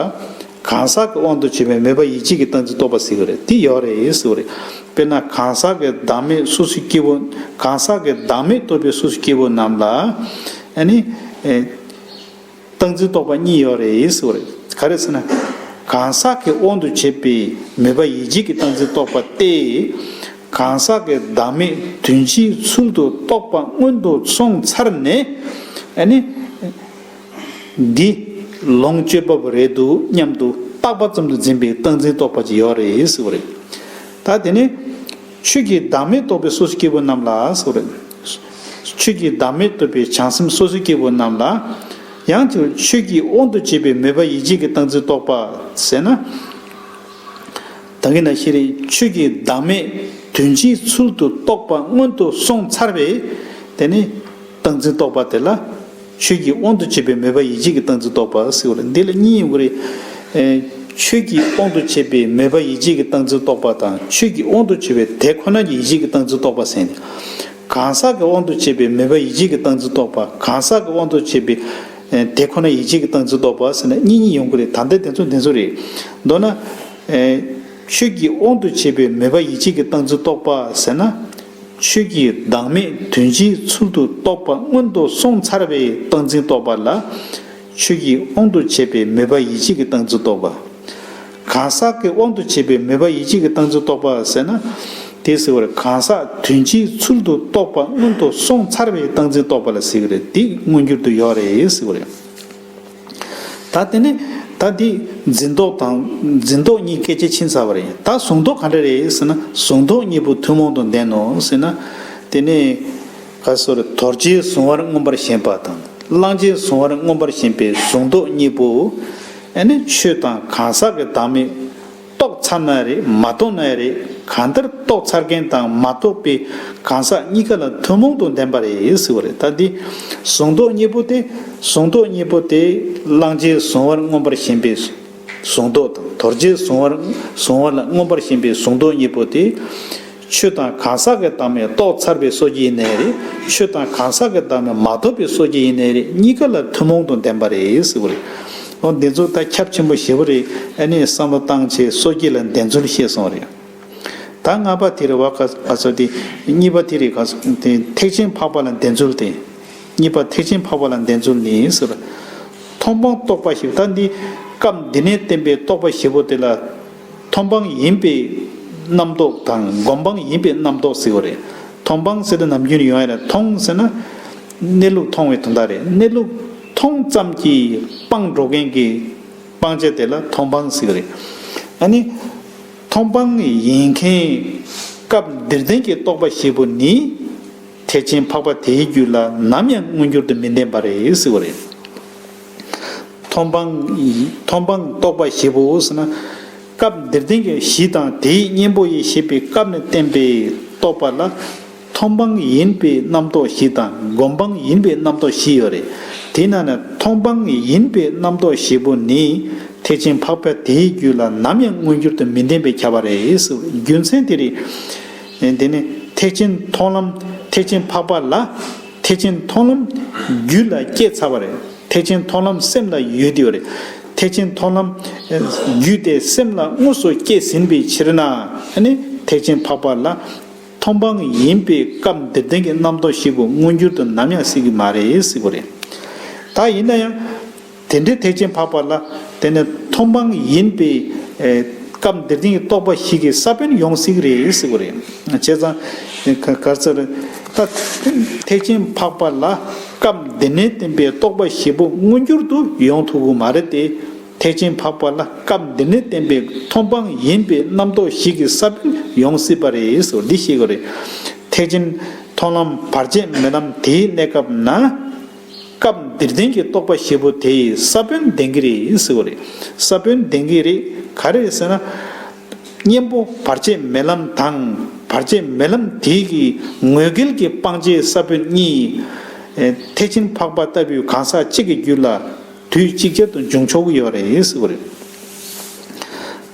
གང་ཟག་གི་དབང་དུ་བྱས་པའི་མོས་པ་ཡིད་བྱེད་ཀྱི་སྟངས་འཛིན་རྟོག་པ་ཟེར་གྱི་རེད། དེ་ཡོད་རེད་ཟེར་བ་རེད། དཔེར་ན་གང་ཟག་གི་བདག་མེད་སོ་སོའི་སྐྱེ་བོ། གང་ཟག་གི་བདག་མེད་རྟོགས་པའི་སོ་སོའི་སྐྱེ་བོ་རྣམས་ལ་ཨ་ནི་ཨེ་སྟངས་འཛིན་རྟོག་པ་གཉིས་ཡོད་རེད་ཟེར་བ་རེད། ག་རེ་ཟེར་ན། གང་ཟག་གི་དབང་དུ་བྱས་པའི་མོས་པ་ཡིད་བྱེད་ཀྱི་སྟངས་འཛིན་རྟོག་པ་སྟེ། གང་ཟག་གི་བདག་མེད་དོན་སྤྱིའི་ཚུལ་དུ་རྟོག་པ་སྔོན་དུ་སོང་ཚར་ནས་ཨ་ནི། འདི་ལོངས་སྤྱོད་པ་པོ་རེད་འདུག་སྙམ་དུ་བཏགས་པ་ཙམ་དུ་འཛིན་པའི་སྟངས་འཛིན་རྟོག་པ་ཅིག་ཡོད་རེད་ཟེར་བ་རེད། ད་དེ་ནས་ཆོས་ཀྱི་བདག་མེད་རྟོགས་པའི་སོ་སོ་སྐྱེ་བོ་རྣམས་ལ་ཟེར་བ་རེད། ཆོས་ཀྱི་བདག་མེད་རྟོགས་པའི་བྱང་སེམས་སོ་སོ་སྐྱེ་བོ་རྣམས་ལ། ཡང་དེ་ཆོས་ཀྱི་དབང་དུ་བྱས་པའི་མོས་པ་ཡིད་བྱེད་ཀྱི་སྟངས་འཛིན་རྟོག་པ་ཟེར་ན། ད་གིན་ན་ཤེས་རིག་ཆོས་ཀྱི་བདག་མེད་དོན་སྤྱིའི་ཚུལ་དུ་རྟོགས་པ་སྔོན་དུ་སོང་ཚར་བའི་དེ་ནི་སྟངས་འཛིན་རྟོག་པ་དེ་ལ་ཆོས་ཀྱི་དབང་དུ་བྱས་པའི་མོས་པ་ཡིད་བྱེད་ཀྱི་སྟངས་འཛིན་རྟོག་པ་ཟེར་བ་རེད། འདི་ལ་གཉིས་ཡོང་གི་རེད། ཨེ། ཆོས་ཀྱི་དབང་དུ་བྱས་པའི་མོས་པ་ཡིད་བྱེད་ཀྱི་སྟངས་འཛིན་རྟོག་པ་དང་ཆོས་ཀྱི་དབང་དུ་བྱས་པའི་དེ་ཁོ་ན་གྱི་ཡིད་བྱེད་ཀྱི་སྟངས་འཛིན་རྟོག་པ་ཟེར་ནས། གང་ཟག་གི་དབང་དུ་བྱས་པའི་མོས་པ་ཡིད་བྱེད་ཀྱི་སྟངས་འཛིན་རྟོག་པ། གང་ཟག་གི་དབང་དུ་བྱས་པའི་ཨེ་དེ་ཁོ་ན་ཡིད་བྱེད་ཀྱི་སྟངས་འཛིན་རྟོག་པ་ཟེར་ནས་གཉིས་གཉིས་ཡོང་གི་རེད། ད་ལྟ་དེ་ཚོ་དེ་ཚོ་རེད། མདོར་ན། ཨེ། ཆོས་ཀྱི་དབང་དུ་བྱས་པའི་མོས་པ་ཡིད་བྱེད་ཀྱི་སྟངས་འཛིན་རྟོག་པ་ཟེར་ན། ཆོས་ཀྱི་བདག་མེད་དོན་སྤྱིའི་ཚུལ་དུ་རྟོགས་པ་སྔོན་དུ་སོང་ཚར་བའི་སྟངས་འཛིན་རྟོག་པ་ལ། ཆོས་ཀྱི་དབང་དུ་བྱས་པའི་མོས་པ་ཡིད་བྱེད་ཀྱི་སྟངས་འཛིན་རྟོག་པ། གང་ཟག་གི་དབང་དུ་བྱས་པའི་མོས་པ་ཡིད་བྱེད་ཀྱི་སྟངས་འཛིན་རྟོག་པ་ཟེར་ན། དེ་ཟེར་བར་གང་ཟག་དོན་སྤྱིའི་ཚུལ་དུ་རྟོགས་པ་སྔོན་དུ་སོང་ཚར་བའི་སྟངས་འཛིན་རྟོག་པ་ལ་ཟེར་གྱི་རེད། འདི་མངོན་གྱུར་དུ་ཡོད་རེད་ཟེར་བ་རེད། ད་དེ་ནི་ད་འདི་འཛིན་རྟོག་དང་འཛིན་རྟོག་གཉིས་སྐད་ཆ་ཕྱིན་ཚར་བ་རེད། ད་གཟུང་རྟོག་ག་འདྲ་རེད་ཟེར་ན། གཟུང་རྟོག་གཉིས་པོ་ཐུན་མོང་དུ་ལྡན་ནོ་ཟེར་ན། དེ་ནི་ག་སོར་དོར་བྱའི་གཟུང་བར་མངོན་པར་ཞེན་པ་དང་བླང་བྱའི་གཟུང་བར་མངོན་པར་ཞེན་པའི་གཟུང་རྟོག་གཉིས་པོ། ཨ་ནི་ཆོས་དང་གང་ཟག་གི་བདག་མེད་རྟོགས་ཚར་ན་རེད། མ་རྟོགས་ན་རེད། གང་ལྟར་རྟོགས་ཚར་མཁན་དང་མ་རྟོགས་པའི་གང་ཟག་གཉིས་ཀ་ལ་ཐུན་མོང་དུ་ལྡན་པ་རེད་ཟེར་བ་རེད། ད་འདི་གཟུང་རྟོག་གཉིས་པོ་དེ། གཟུང་རྟོག་གཉིས་པོ་དེ་བླང་བྱའི་གཟུང་བར་མངོན་པར་ཞེན་པའི་གཟུང་རྟོག་དང་། དོར་བྱའི་གཟུང་བར་གཟུང་བ་ལ་མངོན་པར་ཞེན་པའི་གཟུང་རྟོག་གཉིས་པོ་དེ། ཆོས་དང་གང་ཟག་གི་བདག་མེད་རྟོགས་ཚར་བའི་སོ་སྐྱེ་ཡིན་ནའི་རེད། ཆོས་དང་གང་ཟག་གི་བདག་མེད་མ་རྟོགས་པའི་སོ་སྐྱེ་ཡིན་ནའི་རེད། གཉིས་ཀ་ལ་ཐུན་མོང་དུ་ལྡན་པ་རེད་ཟེར་བ་རེད། འོ་འདི་ཚོ་ད་ཁྱབ་ཆེན་པོ་ཞེ་པོ་རེད། ཨ་ནི་བསམ་བློ་བཏང་བྱས་སོ་སྐྱེ་ལ་ལྡན་ཚུལ་བཤད་སོང་རེད། ད་ལྔ་པ་དེ་རེད་བ། ག་ག་ཚོད་དེ། གཉིས་པ་དེ་རེད། ག་ཚོད་དེ། ཐེག་ཆེན་འཕགས་པ་ལ་ལྡན་ཚུལ་དེ། གཉིས་པ་ཐེག་ཆེན་འཕགས་པ་ལ་ལྡན་ཚུལ་ནི་ཟེར། མཐོང་སྤང་རྟོག་པ་བཞི་པོ། ད་འདི་སྐབས་འདི་ནས་བསྟན་པའི་རྟོག་པ་བཞི་པོ་དེ་ལ། མཐོང་སྤང་ཡིན་པའི་རྣམ་རྟོག་དང་སྒོམ་སྤང་ཡིན་པའི་རྣམ་རྟོག་ཟེར་བ་རེད། མཐོང་སྤང་ཟེར་དུས་ནམ་རྒྱུན་ཡོང་ཡ་རེད། མཐོང་ཟེར་ན་གནས་ལུགས་མཐོང་བའི་དོན་དག་རེད། གནས་ལུགས་མཐོང་ཙམ་གྱིས་སྤང་འགྲོ་མཁན་གྱི་སྤང་བྱ་དེ་ལ་མཐོང་སྤང་ཟེར་བ་རེད། ཨ་ནི་མཐོང་སྤང་ཡིན་མཁན་སྐབས་འདིར་ལྡན་གྱི་རྟོག་པ་བཞི་པོ་ནི། ཐེག་ཆེན་འཕགས་པ་དེའི་རྒྱུད་ལ་ནམ་ཡང་མངོན་གྱུར་དུ་མི་ལྡན་པ་རེད་ཟེར་བ་རེད། མཐོང་སྤང་། མཐོང་སྤང་རྟོག་པ་བཞི་པོ་ཟེར་ན། སྐབས་འདིར་ལྡན་གྱི་བཞི་དང་དེའི་གཉེན་པོ་ཡི་ཞེས་པའི་སྐབས་ནས་བསྟན་པའི་རྟོག་པ་ལ། མཐོང་སྤང་ཡིན་པའི་རྣམ་རྟོག་བཞི་དང་སྒོམ་སྤང་ཡིན་པའི་རྣམ་རྟོག་བཞི་ཡོད་རེད། དེའི་ནང་ནས་མཐོང་སྤང་ཡིན་པའི་རྣམ་རྟོག་བཞི་པོ་ནི། ཐེག་ཆེན་འཕགས་པ་དེའི་རྒྱུད་ལ་ནམ་ཡང་མངོན་གྱུར་དུ་མི་ལྡན་པས་ཁྱབ་པ་རེད་ཟེར། རྒྱུ་མཚན་དེ་རེད། དེ་ནི་ཐེག་ཆེན་མཐོང་ལམ། ཐེག་ཆེན་འཕགས་པ་ལ། ཐེག་ཆེན་མཐོང་ལམ་རྒྱུད་ལ་སྐྱེས་ཚར་བ་རེད། ཐེག་ཆེན་མཐོང་ལམ་སེམས་ལ་ཡོད་དེ་ཡོད་རེད། ཐེག་ཆེན་མཐོང་ལམ་རྒྱུད་དེ་སེམས་ལ་དངོས་སུ་སྐྱེས་ཟིན་པའི་ཕྱིར་ན། ཨ་ནི་ཐེག་ཆེན་འཕགས་པ་ལ་མཐོང་སྤང་ཡིན་པའི་སྐབས་འདིར་ལྡན་གྱི་རྣམ་རྟོག་བཞི་པོ་མངོན་གྱུར་དུ་ནམ་ཡང་སྲིད་ཀྱི་མ་རེད་ཟེར་གྱི་རེད། ད་ཡིན་ན་ཡང་། དེ་འདྲའི་ཐེག་ཆེན་འཕགས་པ་ལ། དེ་ནས་མཐོང་སྤང་ཡིན་པའི་ཨེ་སྐབས་འདིར་ལྡན་གྱི་རྟོག་པ་བཞི་གི་ས་བོན་ཡོང་སྲིད་ཀྱི་རེད་ཟེར་གྱི་རེད། བྱས་ཙང་། ག་ག་ཚོད་རེད། ད་ཐེག་ཆེན་འཕགས་པ་ལ་སྐབས་འདི་ནས་བསྟན་པའི་རྟོག་པ་བཞི་པོ་མངོན་གྱུར་དུ་ཡོང་ཐུབ་ཀྱི་མ་རེད་དེ། ཐེག་ཆེན་འཕགས་པ་ལ་སྐབས་འདི་ནས་བསྟན་པའི་མཐོང་སྤང་ཡིན་པའི་རྣམ་རྟོག་བཞི་གི་ས་བོན་ཡོང་སྲིད་པ་རེད་ཟེར་འདི་བཤད་ཀྱི་རེད། ཐེག་ཆེན་མཐོང་ལམ་བར་ཆད་མེད་ལམ་དེའི་གནས་སྐབས་ན། སྐབས་འདིར་ལྡན་གྱི་རྟོག་པ་བཞི་པོ་དེ་ཡི་ས་བོན་ལྡན་གྱི་རེད་ཟེར་བ་རེད། ས་བོན་ལྡན་གྱི་རེད། ག་རེ་རེད་ཟེར་ན། གཉེན་པོ་བར་ཆད་མེད་ལམ་དང་བར་ཆད་མེད་ལམ་དེ་གི་ངོས་འགལ་གྱི་སྤང་བྱའི་ས་བོན་གཉིས། ཨེ་ཐེག་ཆེན་འཕགས་པ་ལྟ་བུའི་གང་ཟག་གཅིག་གི་རྒྱུད་ལ་དུས་གཅིག་ཅར་དུ་འབྱུང་ཆོག་གི་ཡོད་རེད་ཟེར་བ་རེད།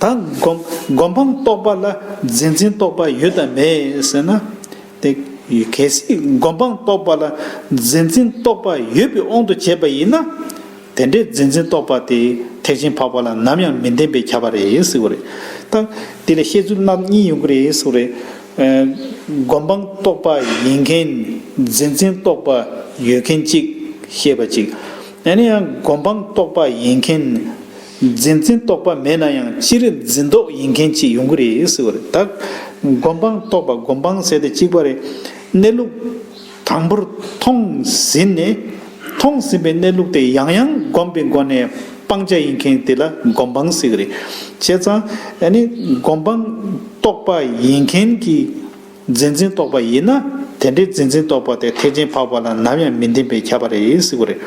ད་སྒོམ་སྒོམ་སྤང་རྟོག་པ་ལ་རྫས་འཛིན་རྟོག་པ་ཡོད་དམ་མེད་ཟེར་ན། དེ་གལ་སྲིད་སྒོམ་སྤང་རྟོག་པ་ལ་རྫས་འཛིན་རྟོག་པ་ཡོད་པའི་དབང་དུ་བྱས་པ་ཡིན་ན། དེ་འདྲའི་རྫས་འཛིན་རྟོག་པ་དེ་ཐེག་ཆེན་འཕགས་པ་ལ་ནམ་ཡང་མི་ལྡན་པས་ཁྱབ་པ་རེད་ཟེར་བ་རེད། ད་དེ་ལ་བཤད་ཚུལ་རྣམ་གཉིས་ཡོང་གི་རེད་ཟེར་བ་རེད། ཨ་སྒོམ་སྤང་རྟོག་པ་ཡིན་མཁན། རྫས་འཛིན་རྟོག་པ་ཡོད་མཁན་གཅིག་བཤད་པ་གཅིག་ཨ་ནི་ཡང་སྒོམ་སྤང་རྟོག་པ་ཡིན་མཁན། རྫས་འཛིན་རྟོག་པ་མེད་ན་ཡང་སྤྱིར་འཛིན་རྟོག་ཡིན་མཁན་གཅིག་ཡོང་གི་རེད་ཟེར་བ་རེད། ད་སྒོམ་སྤང་རྟོག་པ། སྒོམ་སྤང་ཟེར་དེ་གཅིག་པ་རེད། གནས་ལུགས་དང་པོར་མཐོང་ཟིན་ནས། མཐོང་ཟིན་པའི་གནས་ལུགས་དེ་ཡང་ཡང་སྒོམ་པའི་སྒོ་ནས་སྤང་བྱ་ཡིན་མཁན་དེ་ལ་སྒོམ་སྤང་ཟེར་གི་རེད། བྱས་ཙང་ཨ་ནི་སྒོམ་སྤང་རྟོག་པ་ཡིན་མཁན་གྱི་རྫས་འཛིན་རྟོག་པ་ཡིན་ན། དེ་འདྲའི་རྫས་འཛིན་རྟོག་པ་དེ་ཐེག་ཆེན་འཕགས་པ་ལ་ནམ་ཡང་མི་ལྡན་པས་ཁྱབ་པ་རེད་ཟེར་གི་རེད།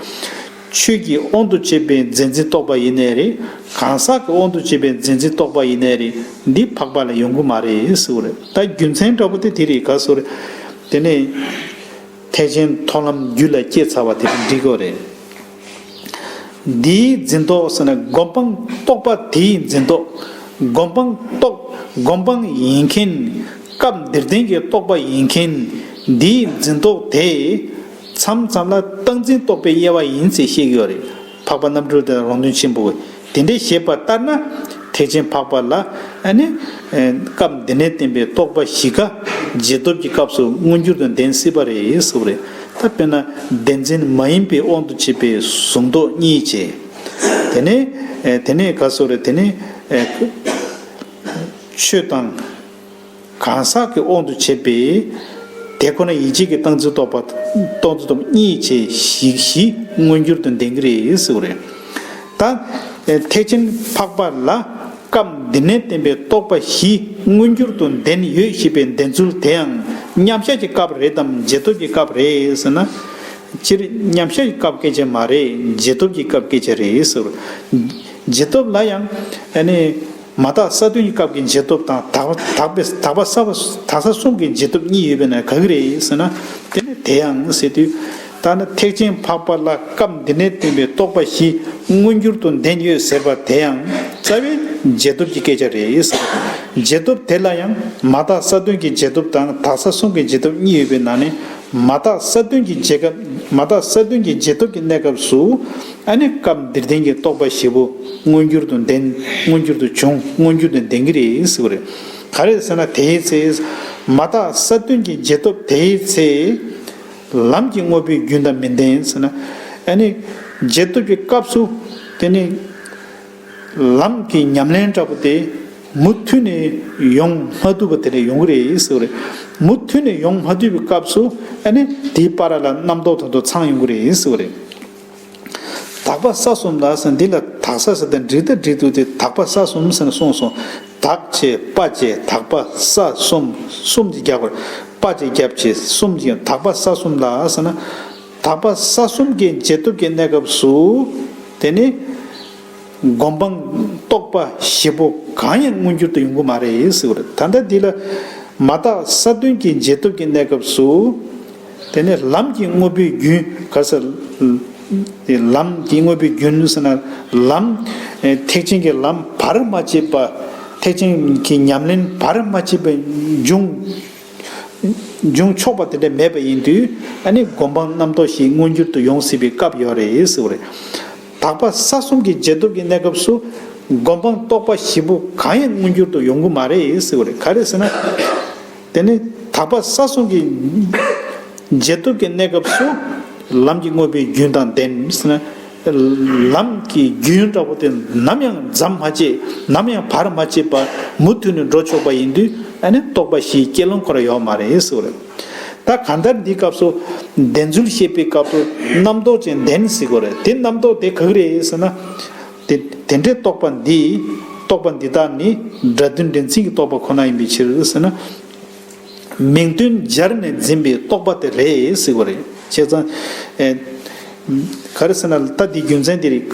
ཆོས་ཀྱི་དབང་དུ་བྱས་པའི་རྫས་འཛིན་རྟོག་པ་ཡིན་ནའི་རེད། གང་ཟག་གི་དབང་དུ་བྱས་པའི་རྫས་འཛིན་རྟོག་པ་ཡིན་ནའི་རེད། འདི་འཕགས་པ་ལ་ཡོང་གི་མ་རེད་ཟེར་གི་རེད། ད་རྒྱུ་མཚན་འདྲ་པོ་དེ་དེ་རེད། ག་ཟེར་རེད། དེ་ནས་ཐེག་ཆེན་མཐོང་ལམ་རྒྱུད་ལ་སྐྱེས་ཚར་བ་དེ་འགྲིག་གི་རེད། འདིའི་འཛིན་རྟོག་ཟེར་ན་སྒོམ་སྤང་རྟོག་པ་དེའི་འཛིན་རྟོག་སྒོམ་སྤང་རྟོག་སྒོམ་སྤང་ཡིན་མཁན། སྐབས་འདིར་ལྡན་གྱི་རྟོག་པ་ཡིན་མཁན། འདིའི་འཛིན་རྟོག་དེ་མཚམས་མཚམས་ལ་རྟག་འཛིན་རྟོག་པའི་དབྱེ་བ་ཡིན་ཟེར་བཤད་ཀྱི་ཡོད་རེད། འཕགས་པ་རྣམ་གྲོལ་དེ་རང་དོན་ཆེན་པོ། དེ་འདྲའི་བཤད་པ་ལྟར་ན། ཐེག་ཆེན་འཕགས་པ་ལ་ཨ་ནི་སྐབས་འདི་ནས་བསྟན་པའི་རྟོག་པ་བཞི་ཀ་རྗེས་ཐོབ་ཀྱི་སྐབས་སུ་མངོན་གྱུར་དུ་ལྡན་སྲིད་པ་རེད་ཟེར་བ་རེད། ད་དཔེར་ན་བདེན་འཛིན་མ་ཡིན་པའི་དབང་དུ་བྱས་པའི་གཟུང་རྟོག་གཉིས་བྱས། དེ་ནས་ཨེ་དེ་ནས་ག་ཟེར་རེད། དེ་ནས་ཨེ་ཆོས་དང་གང་ཟག་གི་དབང་དུ་བྱས་པའི་དེ་ཁོ་ན་ཡིད་བྱེད་ཀྱི་རྟག་འཛིན་རྟོག་པ། རྟག་འཛིན་རྟོག་པ་གཉིས་བྱས་བཞི་བཞི་མངོན་གྱུར་དུ་ལྡན་གྱི་རེད་ཟེར་བ་རེད། ད་ཨེ་ཐེག་ཆེན་འཕགས་པ་ལ་སྐབས་འདི་ནས་བསྟན་པའི་རྟོག་པ་བཞི་མངོན་གྱུར་དུ་ལྡན་ཡོད་ཞེས་པའི་ལྡན་ཚུལ་དེའང་མཉམ་བཞག་གི་སྐབས་རེད་དམ་རྗེས་ཐོབ་ཀྱི་སྐབས་རེད་ཟེར་ན། སྤྱིར་མཉམ་བཞག་གི་སྐབས་སྐད་ཆ་མ་རེད། རྗེས་ཐོབ་ཀྱི་སྐབས་སྐད་ཆ་རེད་ཟེར། འབྱེད་སྟོབས་ལ་ཡང་ཨ་ནི་མ་དག་ས་བདུན་གྱི་སྐབས་ཀྱི་འབྱེད་སྟོབས་དང་དག་དག་པའི་དག་པ་ས་དག་ས་གསུམ་གྱི་འབྱེད་སྟོབས་གཉིས་ཡོད་པས་ན་ག་གི་རེད་ཟེར་ན། དེ་ནི་དེ་ཡང་ཟེར་དུས། ད་ནི་ཐེག་ཆེན་འཕགས་པ་ལ་སྐབས་འདི་ནས་བསྟན་པའི་རྟོགས་པ་བཞི་མངོན་གྱུར་དུ་ལྡན་ཡོད་ཟེར་བ་དེ་ཡང་རྩ་བའི་འབྱེད་སྟོབས་ཀྱི་སྐད་ཆ་རེད་ཟེར། འབྱེད་སྟོབས་དེ་ལ་ཡང་མ་དག་ས་བདུན་གྱི་འབྱེད་སྟོབས་དང་དག་ས་གསུམ་གྱི་འབྱེད་སྟོབས་གཉིས་ཡོད་པའི་ནང་ནས། མ་དག་ས་བདུན་གྱི་འབྱེད་སྐབས་མ་དག་ས་བདུན་གྱི་འབྱེད་སྟོབས་ཀྱི་གནས་སྐབས་སུ། ཨ་ནི་སྐབས་འདིར་ལྡན་གྱི་རྟོགས་པ་བཞི་པོ་མངོན་གྱུར་དུ་ལྡན། མངོན་གྱུར་དུ་བྱུང་། མངོན་གྱུར་དུ་ལྡན་གྱི་རེད་ཟེར་བ་རེད། ག་རེ་ཟེར་ན། དེའི་ཚེ་མ་དག་ས་བདུན་གྱི་འབྱེད་སྟོབས་དེའི་ཚེ་ལམ་གྱི་དངོས་པོའི་རྒྱུན་དང་མི་ལྡན་ཟེར་ན། ཨ་ནི་འབྱེད་སྟོབས་ཀྱི་སྐབས་སུ་དེ་ནི་ལམ་གྱི་ཉམས་ལེན་འདྲ་པོ་དེ་མུ་མཐུད་ནས་ཡོང་མ་ཐུབ་པ་དེ་འདྲ་ཡོང་གི་རེད་ཟེར་བ་རེད། མུ་མཐུད་ནས་ཡོང་མ་ཐུབ་པའི་སྐབས་སུ་ཨ་ནི་དེའི་བར་ལ་རྣམ་རྟོག་དེ་ཚོ་ཚང་ཡོང་གི་རེད་ཟེར་བ་རེད། དག་པ་ས་གསུམ་ལ་ཟེར། འདི་ལ་དག་ས་ཟེར་ཏེ་འགྲིག་ད་འགྲིག་འདུག་སྟེ། དག་པ་ས་གསུམ་ཟེར་ནས་གསུངས་སོང་། དག་བྱས་པ་བྱས་དག་པ་ས་གསུམ། གསུམ་གྱིས་རྒྱག་པར་པ་བྱས་རྒྱབ་བྱས་གསུམ་གྱིས། དག་པ་ས་གསུམ་ལ་ཟེར་ན། དག་པ་ས་གསུམ་གྱི་འབྱེད་སྟོབས་ཀྱི་གནས་སྐབས་སུ་དེ་ནི་སྒོམ་སྤང་རྟོག་པ་བཞི་པོ་གང་ཡང་མངོན་གྱུར་དུ་ཡོང་གི་མ་རེད་ཟེར་བ་རེད། ད་ལྟ་འདི་ལ་མ་དག་ས་བདུན་གྱི་འབྱེད་སྟོབས་ཀྱི་གནས་སྐབས་སུ། དེ་ནས་ལམ་གྱི་དངོས་པོའི་རྒྱུན། ག་ས། ལམ་གྱི་དངོས་པོའི་རྒྱུན་ཟེར་ན། ལམ། ཐེག་ཆེན་གྱི་ལམ་བར་མ་ཆད་པ། ཐེག་ཆེན་གྱི་ཉམས་ལེན་བར་མ་ཆད་པའི་འབྱུང་འབྱུང་ཆོག་པ་དེ་འདྲ་མེད་པ་ཡིན་དུས། ཨ་ནི་སྒོམ་སྤང་རྣམ་རྟོག་བཞི་མངོན་གྱུར་དུ་ཡོང་སྲིད་པའི་སྐབས་ཡོད་རེད་ཟེར་བ་རེད། དག་པ་ས་གསུམ་གྱི་འབྱེད་སྟོབས་ཀྱི་གནས་སྐབས་སུ་སྒོམ་སྤང་རྟོག་པ་བཞི་པོ་གང་ཡང་མངོན་གྱུར་དུ་ཡོང་གི་མ་རེད་ཟེར་བ་རེད། ག་རེ་ཟེར་ན། དེ་ནི་དག་པ་ས་གསུམ་གྱི་འབྱེད་སྟོབས་ཀྱི་གནས་སྐབས་སུ་ལམ་གྱི་དངོས་པོའི་རྒྱུན་དང་ལྡན་ཟེར་ན། ལམ་གྱི་རྒྱུན་འདྲ་པོ་དེ་ནམ་ཡང་འཛམ་མ་བཅད། ནམ་ཡང་བར་མ་ཆད་པ་མུ་མཐུད་ནས་འགྲོ་ཆོག་པ་ཡིན་དུས། ཨ་ནི་རྟོག་པ་བཞིའི་སྐྱེ་ལམ་ཁོ་རང་ཡོད་མ་རེད་ཟེར་བ་རེད། ད་གང་ལྟར་འདིའི་སྐབས་སུ་བདེན་རྫུན་བཤད་པའི་སྐབས་སུ་རྣམ་རྟོག་ཅན་ལྡན་ཟེར་དགོས་རེད། དེ་རྣམ་རྟོག་དེ་ག་གི་རེད་ཟེར་ན། དེ་དེ་འདྲའི་རྟོག་པ་འདི། རྟོག་པ་འདི་དག་ནི་སྒྲ་དོན་འདྲེན་ཚིག་གི་རྟོག་པ་ཁོ་ན་ཡིན་པའི་ཕྱིར་ཟེར་ན། མིང་དོན་སྦྱར་ནས་འཛིན་པའི་རྟོག་པ་དེ་རེད་ཟེར་བ་རེད། བྱས་ཙང་། ཨེ། ག་རེ་ཟེར་ན། ད་འདི་རྒྱུ་མཚན་དེ་རེད།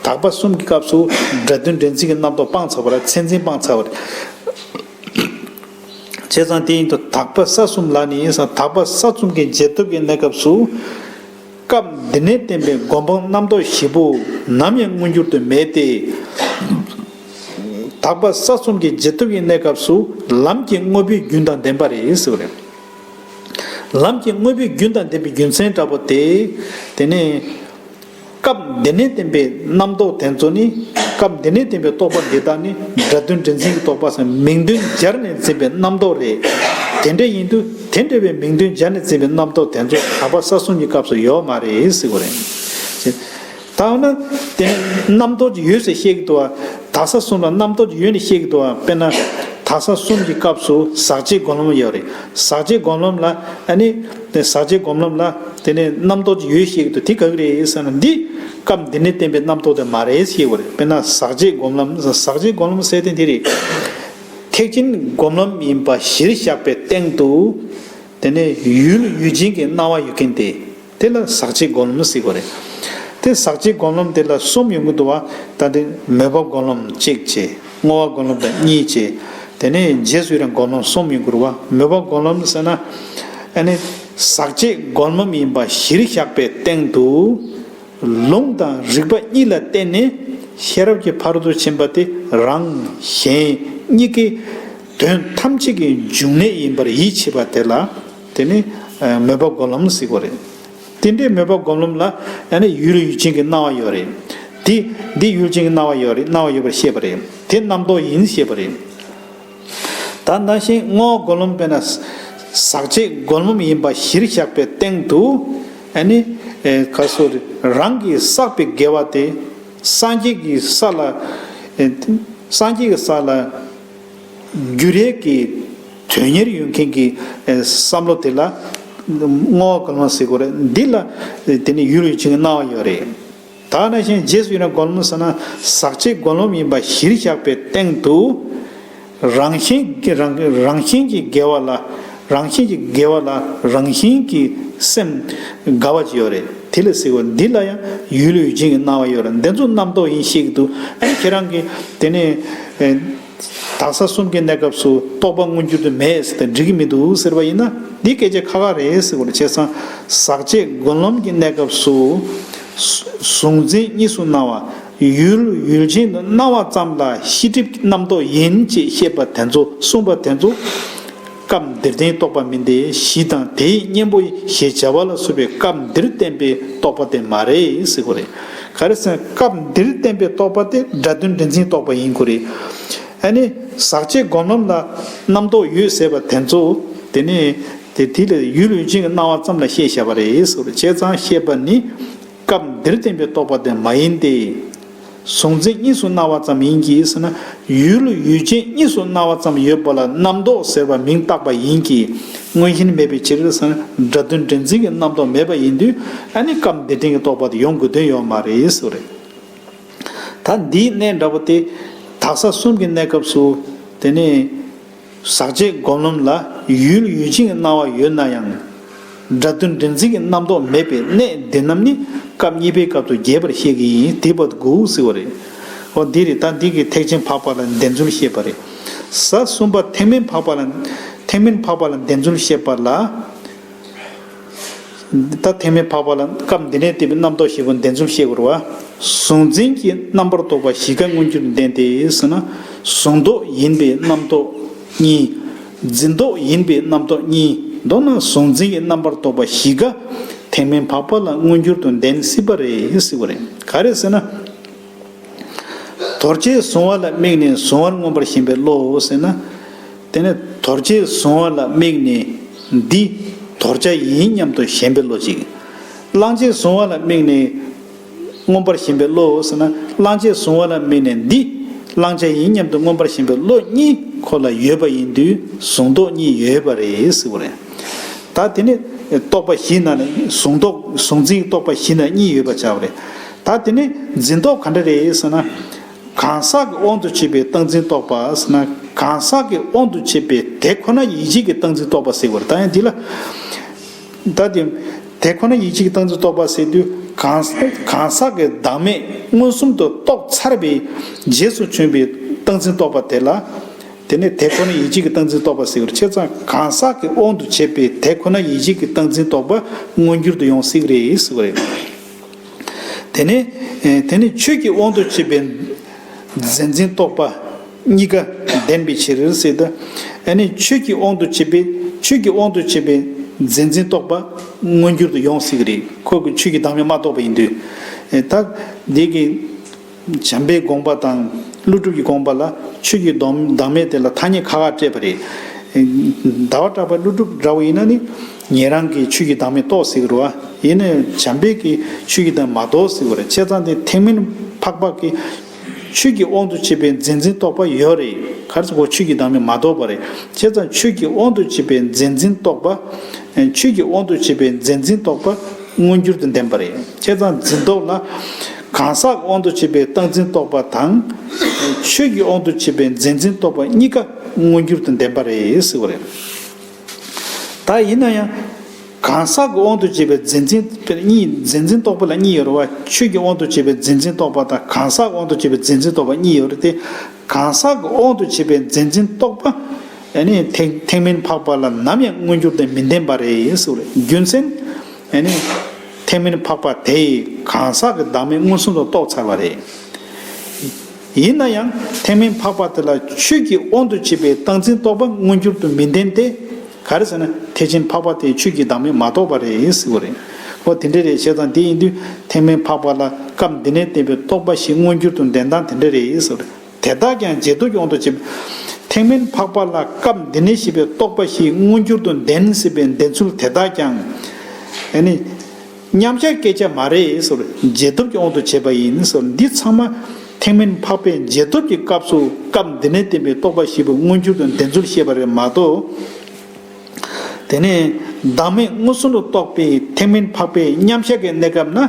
དག་པ་གསུམ་གྱི་སྐབས་སུ་སྒྲ་དོན་འདྲེན་ཚིག་གི་རྣམ་རྟོག་སྤངས་ཚར་བ་རེད། མཚན་འཛིན་སྤངས་ཚར་བ་རེད། བྱས་ཙང་དེ་ཡིན་དུས་དག་པ་ས་གསུམ་ལ་ནི་ཡིན་ཙང་། དག་པ་ས་གསུམ་གྱི་འབྱེད་སྟོབས་ཀྱི་གནས་སྐབས་སུ། སྐབས་འདི་ནས་བསྟན་པའི་སྒོམ་སྤང་རྣམ་རྟོག་བཞི་པོ་ནམ་ཡང་མངོན་གྱུར་དུ་མེད་དེ། དག་པ་ས་གསུམ་གྱི་འབྱེད་སྟོབས་ཀྱི་གནས་སྐབས་སུ་ལམ་གྱི་དངོས་པོའི་རྒྱུན་དང་ལྡན་པ་རེད་ཟེར་བ་རེད། ལམ་གྱི་དངོས་པོའི་རྒྱུན་དང་ལྡན་པའི་རྒྱུ་མཚན་འདྲ་པོ་དེ། དེ་ནས་སྐབས་འདི་ནས་བསྟན་པའི་རྣམ་རྟོག་དེ་ཚོ་ནི། སྐབས་འདི་ནས་བསྟན་པའི་རྟོག་པ་འདི་དག་ནི་སྒྲ་དོན་འདྲེན་ཚིག་གི་རྟོག་པ་ཟེར། མིང་དོན་སྦྱར་ནས་འཛིན་པའི་རྣམ་རྟོག་རེད། དེ་འདྲ་ཡིན་དུས་དེ་འདྲ་བའི་མིང་དོན་སྦྱར་ནས་འཛིན་པའི་རྣམ་རྟོག་དེ་ཚོ་དག་པ་ས་གསུམ་གྱི་སྐབས་སུ་ཡོད་མ་རེད་ཟེར་བ་རེད། ད་འོ་ན་དེ་རྣམ་རྟོག་ཅིག་ཡོད་ཟེར་བཤད་ཀྱི་འདུག་བ། དག་ས་གསུམ་ལ་རྣམ་རྟོག་ཅིག་ཡོད་ནས་བཤད་ཀྱི་འདུག་བ། དཔེར་ན་དག་ས་གསུམ་གྱི་སྐབས་སུ་ཟག་བཅས་སྒོམ་ལམ་ཡོད་རེད། ཟག་བཅས་སྒོམ་ལམ་ལ་ཨ་ནི། དེ་ཟག་བཅས་སྒོམ་ལམ་ལ་དེ་ནས་རྣམ་རྟོག་ཅིག་ཡོད་བཤད་ཀྱི་འདུག་དེ་ག་གི་རེད་ཟེར་ན། འདི་སྐབས་འདི་ནས་བསྟན་པའི་རྣམ་རྟོག་དེ་མ་རེད་ཟེར་བ་རེད། དཔེར་ན་ཟག་བཅས་སྒོམ་ལམ། ཟག་བཅས་སྒོམ་ལམ་ཟེར་དེ་འདི་རེད། ཐེག་ཆེན་སྒོམ་ལམ་ཡིན་པ་གཞིར་བཞག་པའི་སྟེང་དུ། དེ་ནས་ཡུལ་ཡུལ་ཅན་གྱི་སྣང་བ་ཡོད་མཁན་དེ། དེ་ལ་ཟག་བཅས་སྒོམ་ལམ་ཟེར་གྱི་རེད། དེ་ཟག་བཅས་སྒོམ་ལམ་དེ་ལ་གསུམ་ཡོང་གི་འདུག་བ། ད་དེ་མོས་པ་སྒོམ་ལམ་གཅིག་བྱས། བསྔོ་བ་སྒོམ་ལམ་དང་གཉིས་བྱས། དེ་ནས་རྗེས་སུ་ཡི་རང་སྒོམ་ལམ་གསུམ་ཡོང་གི་རེད་བ། མོས་པ་སྒོམ་ལམ་ཟེར་ན། ཨ་ནི་ཟག་བཅས་སྒོམ་ལམ་ཡིན་པ་གཞིར་བཞག་པའི་སྟེང་དུ། ལུང་དང་རིགས་པ་གཉིས་ལ་བརྟེན་ནས་ཤེས་རབ་ཀྱི་ཕ་རོལ་ཏུ་ཕྱིན་པ་དེ་རང་གཞན་གཉིས་ཀའི་དོན་ཐམས་ཅད་ཀྱི་འབྱུང་གནས་ཡིན་པར་ཡིད་ཆེས་པ་དེ་ལ། དེ་ནི་མོས་པ་སྒོམ་ལམ་ཟེར་གྱི་རེད། དེ་འདྲའི་མོས་པ་སྒོམ་ལམ་ལ་ཨ་ནི་ཡུལ་ཡུལ་ཅན་གྱི་སྣང་བ་ཡོད་རེད། དེ་འདི་ཡུལ་ཅན་གྱི་སྣང་བ་ཡོད་རེད། སྣང་བ་ཡོད་པར་བཤད་པ་རེད། དེ་རྣམ་རྟོག་ཡིན་ཞེས་པ་རེད། ད་ནང་བཞིན་བསྔོ་བ་སྒོམ་ལམ་དཔེར་ན། ཟག་བཅས་སྒོམ་ལམ་ཡིན་པ་གཞིར་བཞག་པའི་སྟེང་དུ། ཨ་ནི། ཨེ། ག་སོ་རང་གིས་བསགས་པའི་དགེ་བ་དེ་སངས་རྒྱས་ཀྱི་ས་ལ། ཨེ། སངས་རྒྱས་ཀྱི་ས་ལ་འགྱུར་ཡས་ཀྱི་དོན་གཉེར་ཡོད་མཁན་གྱི། ཨེ། བསམ་བློ་དེ་ལ་བསྔོ་བ་སྒོམ་ལམ་ཟེར་གྱི་རེད། འདི་ལ་དེ་ནི་ཡུལ་ཡུལ་ཅན་གྱི་སྣང་བ་ཡོད་རེད། ད་ནང་བཞིན་རྗེས་སུ་ཡི་རང་སྒོམ་ལམ་ཟེར་ན། ཟག་བཅས་སྒོམ་ལམ་ཡིན་པ་གཞིར་བཞག་པའི་སྟེང་དུ། རང་བཞིན་གྱི་རང་རང་བཞིན་གྱི་དགེ་བ་ལ། རང་བཞིན་གྱི་དགེ་བ་ལ་རང་བཞིན་གྱི་སེམས་དགའ་བ་ཅིག་ཡོད་རེད། དེ་ལ་ཟེར་བ་འདི་ལ་ཡང་ཡུལ་ཡུལ་ཅན་གྱི་སྣང་བ་ཡོད་རེད། འདི་ཚོ་རྣམ་རྟོག་ཡིན་ཤེས་ཀྱི་འདུག་ཨ་ནི་ཁྱེད་རང་གིས་དེ་ནས་ཨེ་དག་ས་གསུམ་གྱི་གནས་སྐབས་སུ་རྟོག་པ་མངོན་གྱུར་དུ་མེད་ཟེར་ཏེ་འགྲིག་གི་མི་འདུག་ཟེར་བ་ཡིན་ན། འདི་སྐད་ཆ་ཁག་ཁག་རེད་ཟེར་བ་རེད། བྱས་ཙང་ཟག་བཅས་སྒོམ་ལམ་གྱི་གནས་སྐབས་སུ་གཟུང་འཛིན་གཉིས་སུ་སྣང་བ། ཡུལ་ཡུལ་ཅན་དུ་སྣང་བ་ཙམ་ལ་ཤེས་སྒྲིབ་རྣམ་རྟོག་ཡིན་ཅེས་བཤད་པ་དེ་ཚོ་གསུངས་པ་དེ་ཚོ་སྐབས་འདིར་བསྟན་རྟོག་པ་མིན་ཏེ། གཞི་དང་དེའི་གཉེན་པོ་ཞེས་བྱ་བ་ལ་སོགས་པའི་སྐབས་འདིར་བསྟན་པའི་རྟོག་པ་དེ་མ་རེད་ཟེར་དགོས་རེད། ག་རེ་ཟེར་ན་སྐབས་འདིར་བསྟན་པའི་རྟོག་པ་དེ་སྒྲ་དོན་འདྲེན་འཛིན་རྟོག་པ་ཡིན་དགོས་རེད། ཨ་ནི་ཟག་བཅས་སྒོམ་ལམ་ལ་རྣམ་རྟོག་ཡོད་ཟེར་བ་དེ་ཚོ་དེ་ནི་དེ་དེ་ལ་ཡུལ་ཡུལ་ཅན་གྱི་སྣང་བ་ཙམ་ལ་བཤད་བཞག་པ་རེད་ཟེར་དགོས་རེད། བྱས་ཙང་བཤད་པ་ནི། སྐབས་འདིར་བསྟན་པའི་རྟོག་པ་དེ་མ་ཡིན་ཏེ། གཟུང་འཛིན་གཉིས་སུ་སྣང་བ་ཙམ་ཡིན་གྱི་ཟེར་ན། ཡུལ་ཡུལ་ཅན་གཉིས་སུ་སྣང་བ་ཙམ་ཡོད་པ་ལ་རྣམ་རྟོག་ཟེར་བ་མིང་བཏགས་པ་ཡིན་གྱི། མངོན་ཞེན་མེད་པའི་ཕྱིར་ཟེར་ན། སྒྲ་དོན་འདྲེན་འཛིན་གྱི་རྣམ་རྟོག་མེད་པ་ཡིན་དུས། ཨ་ནི་སྐབས་འདིར་བསྟན་གྱི་རྟོག་པ་དེ་ཡོང་དགོས་དོན་ཡོད་མ་རེད་ཟེར་བ་རེད། ད་འདིའི་གནད་འདྲ་པོ་དེ་དག་ས་གསུམ་གྱི་གནས་སྐབས་སུ་དེ་ནས། ཟག་བཅས་སྒོམ་ལམ་ལ་ཡུལ་ཡུལ་ཅན་གྱི་སྣང་བ་ཡོད་ན་ཡང་། སྒྲ་དོན་འདྲེན་འཛིན་གྱི་རྣམ་རྟོག་མེད་པའི་གནད་འདི་རྣམས་ནི་སྐབས་གཉིས་པའི་སྐབས་སུ་རྒྱས་པར་བཤད་ཀྱི་ཡིན། དེ་བར་དགོས་ཟེར་བ་རེད། འོ་འདི་རེད། ད་འདི་གི་ཐེག་ཆེན་འཕགས་པ་ལ་བདེན་རྫུན་བཤད་པ་རེད། ས་གསུམ་པ་ཐེག་དམན་འཕགས་པ་ལ་ཐེག་དམན་འཕགས་པ་ལ་བདེན་རྫུན་བཤད་པ་ལ། ད་ཐེག་དམན་འཕགས་པ་ལ་སྐབས་འདི་ནས་བསྟན་པའི་རྣམ་རྟོག་བཞི་པོ་བདེན་རྫུན་བཤད་དགོས་རེད་བ། གཟུང་འཛིན་གྱི་རྣམ་པར་རྟོག་པ་བཞི་ཀ་མངོན་གྱུར་ལྡན་ཏེ་ཟེར་ན། གཟུང་རྟོག་ཡིན་པའི་རྣམ་རྟོག་གཉིས། འཛིན་རྟོག་ཡིན་པའི་རྣམ་རྟོག་གཉིས། མདོར་ན་གཟུང་འཛིན་གྱི་རྣམ་པར་རྟོག་པ་བཞི་ཀ་ཐེག་དམན་འཕགས་པ་ལ་མངོན་གྱུར་དུ་ལྡན་སྲིད་པ་རེད་ཟེར་བ་རེད། ག་རེ་ཟེར་ན། དོར་བྱས་གཟུང་བ་ལ་དམིགས་ནས་གཟུང་བར་མངོན་པར་ཞེན་པའི་བློ་ཟེར་ན། དེ་ནས་དོར་བྱས་གཟུང་བ་ལ་དམིགས་ནས་འདི་དོར་བྱ་ཡིན་སྙམ་དུ་ཞེན་པའི་བློ་གཅིག། བླང་བྱས་གཟུང་བ་ལ་དམིགས་ནས་མངོན་པར་ཞེན་པའི་བློ་ཟེར་ན། བླང་བྱས་གཟུང་བ་ལ་དམིགས་ནས་འདི་བླང་བྱ་ཡིན་སྙམ་དུ་མངོན་པར་ཞེན་པའི་བློ་གཉིས་ཁོ་ལ་ཡོད་པ་ཡིན་དུས་གཟུང་རྟོག་གཉིས་ཡོད་པ་རེད་ཟེར་བ་རེད། ད་དེ་ནས་རྟོག་པ་བཞི་ནང་ནས་གཟུང་རྟོག་གཟུང་འཛིན་རྟོག་པ་བཞི་ནང་གཉིས་ཡོད་པ་ཆགས་པ་རེད། ད་དེ་ནས་འཛིན་རྟོག་ག་འདྲ་རེད་ཟེར་ན། གང་ཟག་གི་དབང་དུ་བྱས་པའི་སྟངས་འཛིན་རྟོག་པ་ཟེར་ན། གང་ཟག་གི་དབང་དུ་བྱས་པའི་དེ་ཁོ་ན་ཡིད་བྱེད་ཀྱི་སྟངས་འཛིན་རྟོག་པ་ཟེར་བ་རེད། ད་ཡང་འདི་ལ། ད་དེ་དེ་ཁོ་ན་ཡིད་བྱེད་ཀྱི་སྟངས་འཛིན་རྟོག་པ་ཟེར་དུས་གང་གང་ཟག་གི་བདག་མེད་མངོན་སུམ་དུ་རྟོགས་ཚར་བའི་རྗེས་སུ་བྱུང་བའི་སྟངས་འཛིན་རྟོག་པ་དེ་ལ། དེ་ནས་དེ་ཁོ་ན་ཡིད་བྱེད་ཀྱི་སྟངས་འཛིན་རྟོག་པ་ཟེར་བ་རེད། བྱས་ཙང་གང་ཟག་གི་དབང་དུ་བྱས་པའི་དེ་ཁོ་ན་ཡིད་བྱེད་ཀྱི་སྟངས་འཛིན་རྟོག་པ་མངོན་གྱུར་དུ་ཡོང་སྲིད་ཀྱི་རེད་ཟེར་བ་རེད། དེ་ནས་ཨེ་དེ་ནས་ཆོས་ཀྱི་དབང་དུ་བྱས་པའི་འཛིན་འཛིན་རྟོག་པ་གཉིས་ཀ་ལྡན་པའི་ཕྱིར་ཟེར་ད། ཨ་ནི་ཆོས་ཀྱི་དབང་དུ་བྱས་པའི་ཆོས་ཀྱི་དབང་དུ་བྱས་པའི་འཛིན་འཛིན་རྟོག་པ་མངོན་གྱུར་དུ་ཡོང་སྲིད་ཀྱི་རེད། ཁོ་གི་ཆོས་ཀྱི་བདག་མེད་མ་རྟོགས་པ་ཡིན་དུས། ཨེ་ད་འདི་གི་བྱམས་པའི་དགོངས་པ་དང་ཀླུ་སྒྲུབ་ཀྱི་དགོངས་པ་ལ་ཆོས་ཀྱི་བདག་མེད་དེ་ལ་ཐ་སྙད་ཁ་ཁ་སྤྲད་པ་རེད། ཟླ་བ་གྲགས་པ་ཀླུ་སྒྲུབ་འདྲ་བོ་ཡིན་ན་ནི་ཉན་རང་གིས་ཆོས་ཀྱི་བདག་མེད་རྟོགས་སྲིད་ཀྱི་རེད་བ། ཡིན་ནའི་བྱམས་པས་ཀྱིས་ཆོས་ཀྱི་བདག་མེད་མ་རྟོགས་སྲིད་ཀྱི་རེད། བྱས་ཙང་དེ་ཐེག་དམན་འཕགས་པ་གིས་ཆོས་ཀྱི་དབང་དུ་བྱས་པའི་འཛིན་འཛིན་རྟོག་པ་ཡོད་རེད། ག་རེ་ཟེར་ཁོ་ཆོས་ཀྱི་བདག་མེད་མ་རྟོགས་པ་རེད། བྱས་ཙང་ཆོས་ཀྱི་དབང་དུ་བྱས་པའི་འཛིན་འཛིན་རྟོག་པ། ཆོས་ཀྱི་དབང་དུ་བྱས་པའི་འཛིན་འཛིན་རྟོག་པ་མངོན་གྱུར་དུ་ལྡན་པ་རེད། བྱས་ཙང་འཛིན་རྟོག་ལ་གང་ཟག་དབང་དུ་བྱས་པའི་སྟངས་འཛིན་རྟོག་པ་དང་། ཆོས་ཀྱི་དབང་དུ་བྱས་པའི་འཛིན་འཛིན་རྟོག་པ་གཉིས་ཀ་མངོན་གྱུར་དུ་ལྡན་པ་རེད་ཟེར་བ་རེད། ད་ཡིན་ན་ཡང་། གང་ཟག་གི་དབང་དུ་བྱས་པའི་འཛིན་འཛིན་དཔེར་གཉིས་འཛིན་འཛིན་རྟོག་པ་ལ་གཉིས་ཡོད་རེད་བ། ཆོས་ཀྱི་དབང་དུ་བྱས་པའི་འཛིན་འཛིན་རྟོག་པ་དང་གང་ཟག་དབང་དུ་བྱས་པའི་འཛིན་འཛིན་རྟོག་པ་གཉིས་ཡོད་རེད་དེ། གང་ཟག་གི་དབང་དུ་བྱས་པའི་འཛིན་འཛིན་རྟོག་པ། ཨ་ནི་ཐེག་ཐེག་དམན་འཕགས་པ་ལ་ནམ་ཡང་མངོན་གྱུར་དུ་མི་ལྡན་པ་རེད་ཟེར་བ་རེད། རྒྱུ་མཚན། ཨ་ནི་ཐེག་དམན་འཕགས་པ་དེས་གང་ཟག་གི་བདག་མེད་མངོན་སུམ་དུ་རྟོགས་ཚར་བ་རེད། ཡིན་ན་ཡང་ཐེག་དམན་འཕགས་པ་དེ་ལ་ཆོས་ཀྱི་དབང་དུ་བྱས་པའི་སྟངས་འཛིན་རྟོག་པ་མངོན་གྱུར་དུ་མི་ལྡན་ཏེ། ག་རེ་ཟེར་ན་ཐེག་ཆེན་འཕགས་པ་དེས་ཆོས་ཀྱི་བདག་མེད་མ་རྟོགས་པ་རེད་ཟེར་བ་རེད། འོ་དེ་འདྲ་རེད། བྱས་ཙང་དེ་ཡིན་དུས་ཐེག་དམན་འཕགས་པ་ལ་སྐབས་འདི་ནས་བསྟན་པའི་རྟོག་པ་བཞི་མངོན་གྱུར་དུ་ལྡན་སྟངས་དེ་འདྲ་རེད་ཟེར་བ་རེད། དེ་དག་ཀྱང་རྗེས་ཐོབ་ཀྱི་དབང་དུ་བྱས། ཐེག་དམན་འཕགས་པ་ལ་སྐབས་འདི་ནས་བཤད་པའི་རྟོག་པ་བཞི་མངོན་གྱུར་དུ་ལྡན་ཟེར་བའི་ལྡན་ཚུལ་དེ་དག་ཀྱང་། ཨ་ནི། མཉམ་གཞག་སྐད་ཆ་མ་རེད་ཟེར། རྗེས་ཐོབ་ཀྱི་དབང་དུ་བྱས་པ་ཡིན་ཟེར། འདི་ཚང་མ་ཐེག་དམན་འཕགས་པའི་རྗེས་ཐོབ་ཀྱི་སྐབས་སུ་སྐབས་འདི་ནས་བསྟན་པའི་རྟོག་པ་བཞི་པོ་མངོན་གྱུར་དུ་ལྡན་ཚུལ་བཤད་པ་རེད་མ་གཏོགས། དེ་ནས་བདག་མེད་མངོན་སུམ་དུ་རྟོགས་པའི་ཐེག་དམན་འཕགས་པའི་མཉམ་གཞག་གི་གནས་སྐབས་ན་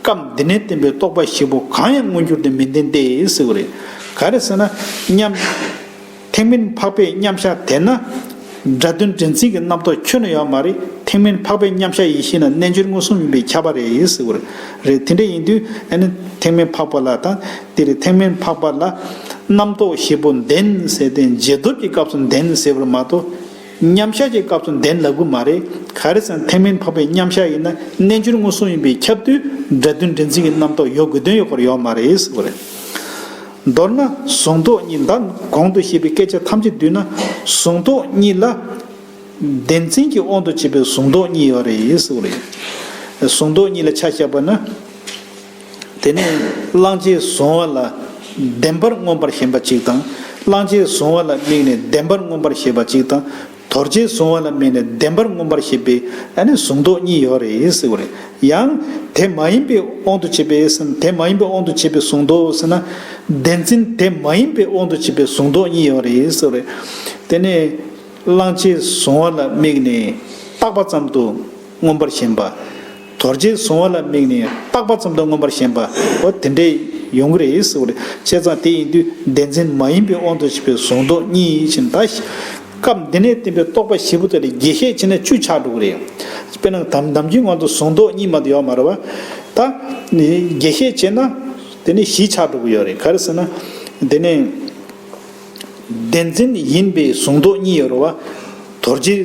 སྐབས་འདི་ནས་བསྟན་པའི་རྟོག་པ་བཞི་པོ་གང་ཡང་མངོན་གྱུར་དུ་མི་ལྡན་ཏེ་ཟེར་བ་རེད། ག་རེ་ཟེར་ན་མཉམ། ཐེག་དམན་འཕགས་པའི་མཉམ་གཞག་དེ་ན། སྒྲ་དོན་འདྲེན་འཛིན་གྱི་རྣམ་རྟོག་ཁྱོན་ནས་ཡོད་མ་རེད། ཐེག་དམན་འཕགས་པའི་མཉམ་གཞག་ཡེ་ཤེས་ན་རྣལ་འབྱོར་མངོན་སུམ་ཡིན་པས་ཁྱབ་པ་རེད་ཟེར་བ་རེད། དེ་འདྲ་ཡིན་དུས་ཨ་ནི་ཐེག་དམན་འཕགས་པ་ལ་དང་དེ་རེད། ཐེག་དམན་འཕགས་པ་ལ་རྣམ་རྟོག་བཞི་པོ་ལྡན་ཟེར་ཏེ་འབྱེད་སྟོབས་ཀྱི་སྐབས་སུ་ལྡན་ཟེར་བ་མ་གཏོགས། མཉམ་གཞག་གི་སྐབས་སུ་ལྡན་ལབ་གི་མ་རེད། ག་རེ་ཟེར་ན་ཐེག་དམན་འཕགས་པའི་མཉམ་གཞག་ཡིན་ན་རྣལ་འབྱོར་མངོན་སུམ་ཡིན་པས་ཁྱབ་དུས་སྒྲ་དོན་འདྲེས་འཛིན་གྱི་རྣམ་རྟོག་ཡོད་དགོས་དོན་ཡོད་པར་ཡོད་མ་རེད་ཟེར་བ་རེད། མདོར་ན་གཟུང་རྟོག་གཉིས། ད་གོང་དུ་བཤད་པའི་སྐད་ཆ་ཐམས་ཅད་བསྡུས་ན་གཟུང་རྟོག་གཉིས་ལ་བདེན་འཛིན་གྱི་དབང་དུ་བྱས་པའི་གཟུང་རྟོག་གཉིས་ཡོད་རེད་ཟེར་བ་རེད། གཟུང་རྟོག་གཉིས་ལ་ཆ་བཞག་པ་ན། དེ་ནས་བླང་བྱའི་གཟུང་བ་ལ་བདེན་པར་མངོན་པར་ཞེན་པ་གཅིག་དང་། བླང་བྱའི་གཟུང་བ་ལ་དམིགས་ནས་བདེན་པར་མངོན་པར་ཞེན་པ་གཅིག་དང་། དོར་བྱའི་གཟུང་བ་ལ་དམིགས་ནས་བདེན་པར་མངོན་པར་ཞེན་པའི་ཨ་ནི་གཟུང་རྟོག་གཉིས་ཡོད་རེད་ཟེར་བ་རེད། ཡང་དེ་མ་ཡིན་པའི་དབང་དུ་བྱས་པའི་ཟེར་ན། དེ་མ་ཡིན་པའི་དབང་དུ་བྱས་པའི་གཟུང་རྟོག་ཟེར་ན། བདེན་འཛིན་དེ་མ་ཡིན་པའི་དབང་དུ་བྱས་པའི་གཟུང་རྟོག་གཉིས་ཡོད་རེད་ཟེར་བ་རེད། དེ་ནས་བླང་བྱའི་གཟུང་བ་ལ་དམིགས་ནས་བཏགས་པ་ཙམ་དུ་མངོན་པར་ཞེན་པ། དོར་བྱའི་གཟུང་བ་ལ་དམིགས་ནས་བཏགས་པ་ཙམ་དུ་མངོན་པར་ཞེན་པ། འོ་དེ་འདྲས་ཡོང་གི་རེད་ཟེར་བ་རེད། བྱས་ཙང་དེ་ཡིན་དུས་བདེན་འཛིན་མ་ཡིན་པའི་དབང་དུ་བྱས་པའི་གཟུང་རྟོག་གཉིས་ཕྱིན། ད་སྐབས་འདི་ནས་བསྟན་པའི་རྟོག་པ་བཞི་པོ་དེ་ལ་རྒྱས་བཤད་བྱས་ན་བཅུ་ཆགས་འགྲོ་གི་རེད། དཔེར་ན་དམ་དམ་ཅན་ངོས་དུ་གཟུང་རྟོག་གཉིས་མ་གཏོགས་ཡོད་མ་རེད་བ། ད་རྒྱས་བཤད་བྱས་ན་དེ་ནས་བཞི་ཆགས་འགྲོ་གི་ཡོད་རེད། ག་རེ་ཟེར་ན། དེ་ནས། བདེན་འཛིན་ཡིན་པའི་གཟུང་རྟོག་གཉིས་ཡོད་རེད་བ། དོར་བྱའི་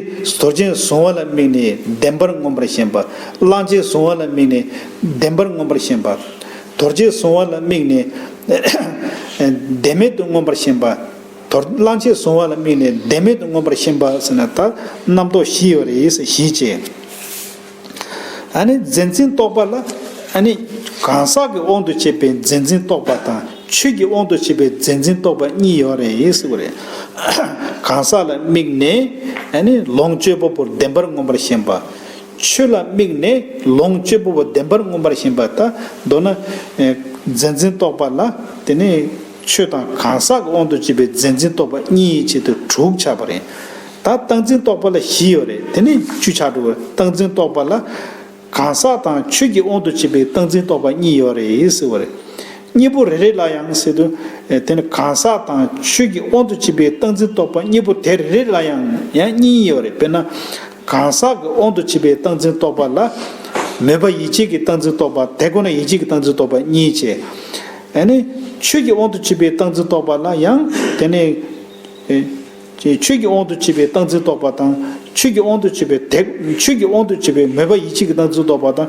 དོར་བྱའི་གཟུང་བ་ལ་དམིགས་ནས་བདེན་པར་མངོན་པར་ཞེན་པ། བླང་བྱའི་གཟུང་བ་ལ་དམིགས་ནས་བདེན་པར་མངོན་པར་ཞེན་པ། དོར་བྱའི་གཟུང་བ་ལ་དམིགས་ནས་བདེན་མེད་དུ་མངོན་པར་ཞེན་པ། དོར་བླང་བྱའི་གཟུང་བ་ལ་དམིགས་ནས་བདེན་མེད་དུ་མངོན་པར་ཞེན་པ་ཟེར་ན། ད་རྣམ་རྟོག་བཞི་ཡོད་རེད་ཟེར། བཞི་བྱས། ཨ་ནི་འཛིན་འཛིན་རྟོག་པ་ལ་ཨ་ནི་གང་ཟག་གི་དབང་དུ་བྱས་པའི་འཛིན་འཛིན་རྟོག་པ་དང་ཆོས་ཀྱི་དབང་དུ་བྱས་པའི་འཛིན་འཛིན་རྟོག་པ་གཉིས་ཡོད་རེད་ཟེར་བ་རེད། གང་ཟག་ལ་དམིགས་ནས་ཨ་ནི་ལོངས་སྤྱོད་པ་པོར་བདེན་པར་མངོན་པར་ཞེན་པ། ཆོས་ལ་དམིགས་ནས་ལོངས་སྤྱོད་པ་པོ་བདེན་པར་མངོན་པར་ཞེན་པ། ད་མདོར་ན་ཨེ་འཛིན་འཛིན་རྟོག་པ་ལ་དེ་ནས་ཆོས་དང་གང་ཟག་གི་དབང་དུ་བྱས་པའི་འཛིན་འཛིན་རྟོག་པ་གཉིས་ཡི་ཆེད་དུ་དྲུག་ཆགས་པ་རེད། ད་རྟག་འཛིན་རྟོག་པ་ལ་བཞི་ཡོད་རེད། དེ་ནས་བཅུ་ཆགས་འགྲོ་བ། རྟག་འཛིན་རྟོག་པ་ལ་གང་ཟག་དང་ཆོས་ཀྱི་དབང་དུ་བྱས་པའི་རྟག་འཛིན་རྟོག་པ་གཉིས་ཡོད་རེད་ཟེར་བ་རེད། གཉིས་པོ་རེ་རེ་ལ་ཡང་ཟེར་དུས། དེ་ནི་གང་ཟག་དང་ཆོས་ཀྱི་དབང་དུ་བྱས་པའི་རྟག་འཛིན་རྟོག་པ་གཉིས་པོ་དེ་རེ་རེ་ལ་ཡང་ཡང་གཉིས་ཡོད་རེད། དཔེར་ན། གང་ཟག་གི་དབང་དུ་བྱས་པའི་རྟག་འཛིན་རྟོག་པ་ལ། མོས་པ་ཡིད་བྱེད་ཀྱི་རྟག་འཛིན་རྟོག་པ། དེ་ཁོ་ན་ཡིད་བྱེད་ཀྱི་རྟག་འཛིན་རྟོག་པ་གཉིས་བྱས། ཨ་ནི་ཆོས་ཀྱི་དབང་དུ་བྱས་པའི་རྟག་འཛིན་རྟོག་པ་ལ་ཡང་དེ་ནི། ཨེ། ཆོས་ཀྱི་དབང་དུ་བྱས་པའི་རྟག་འཛིན་རྟོག་པ་དང་། ཆོས་ཀྱི་དབང་དུ་བྱས་པའི་དེ། ཆོས་ཀྱི་དབང་དུ་བྱས་པའི་མོས་པ་ཡིད་བྱེད་ཀྱི་རྟག་འཛིན་རྟོག་པ་དང་།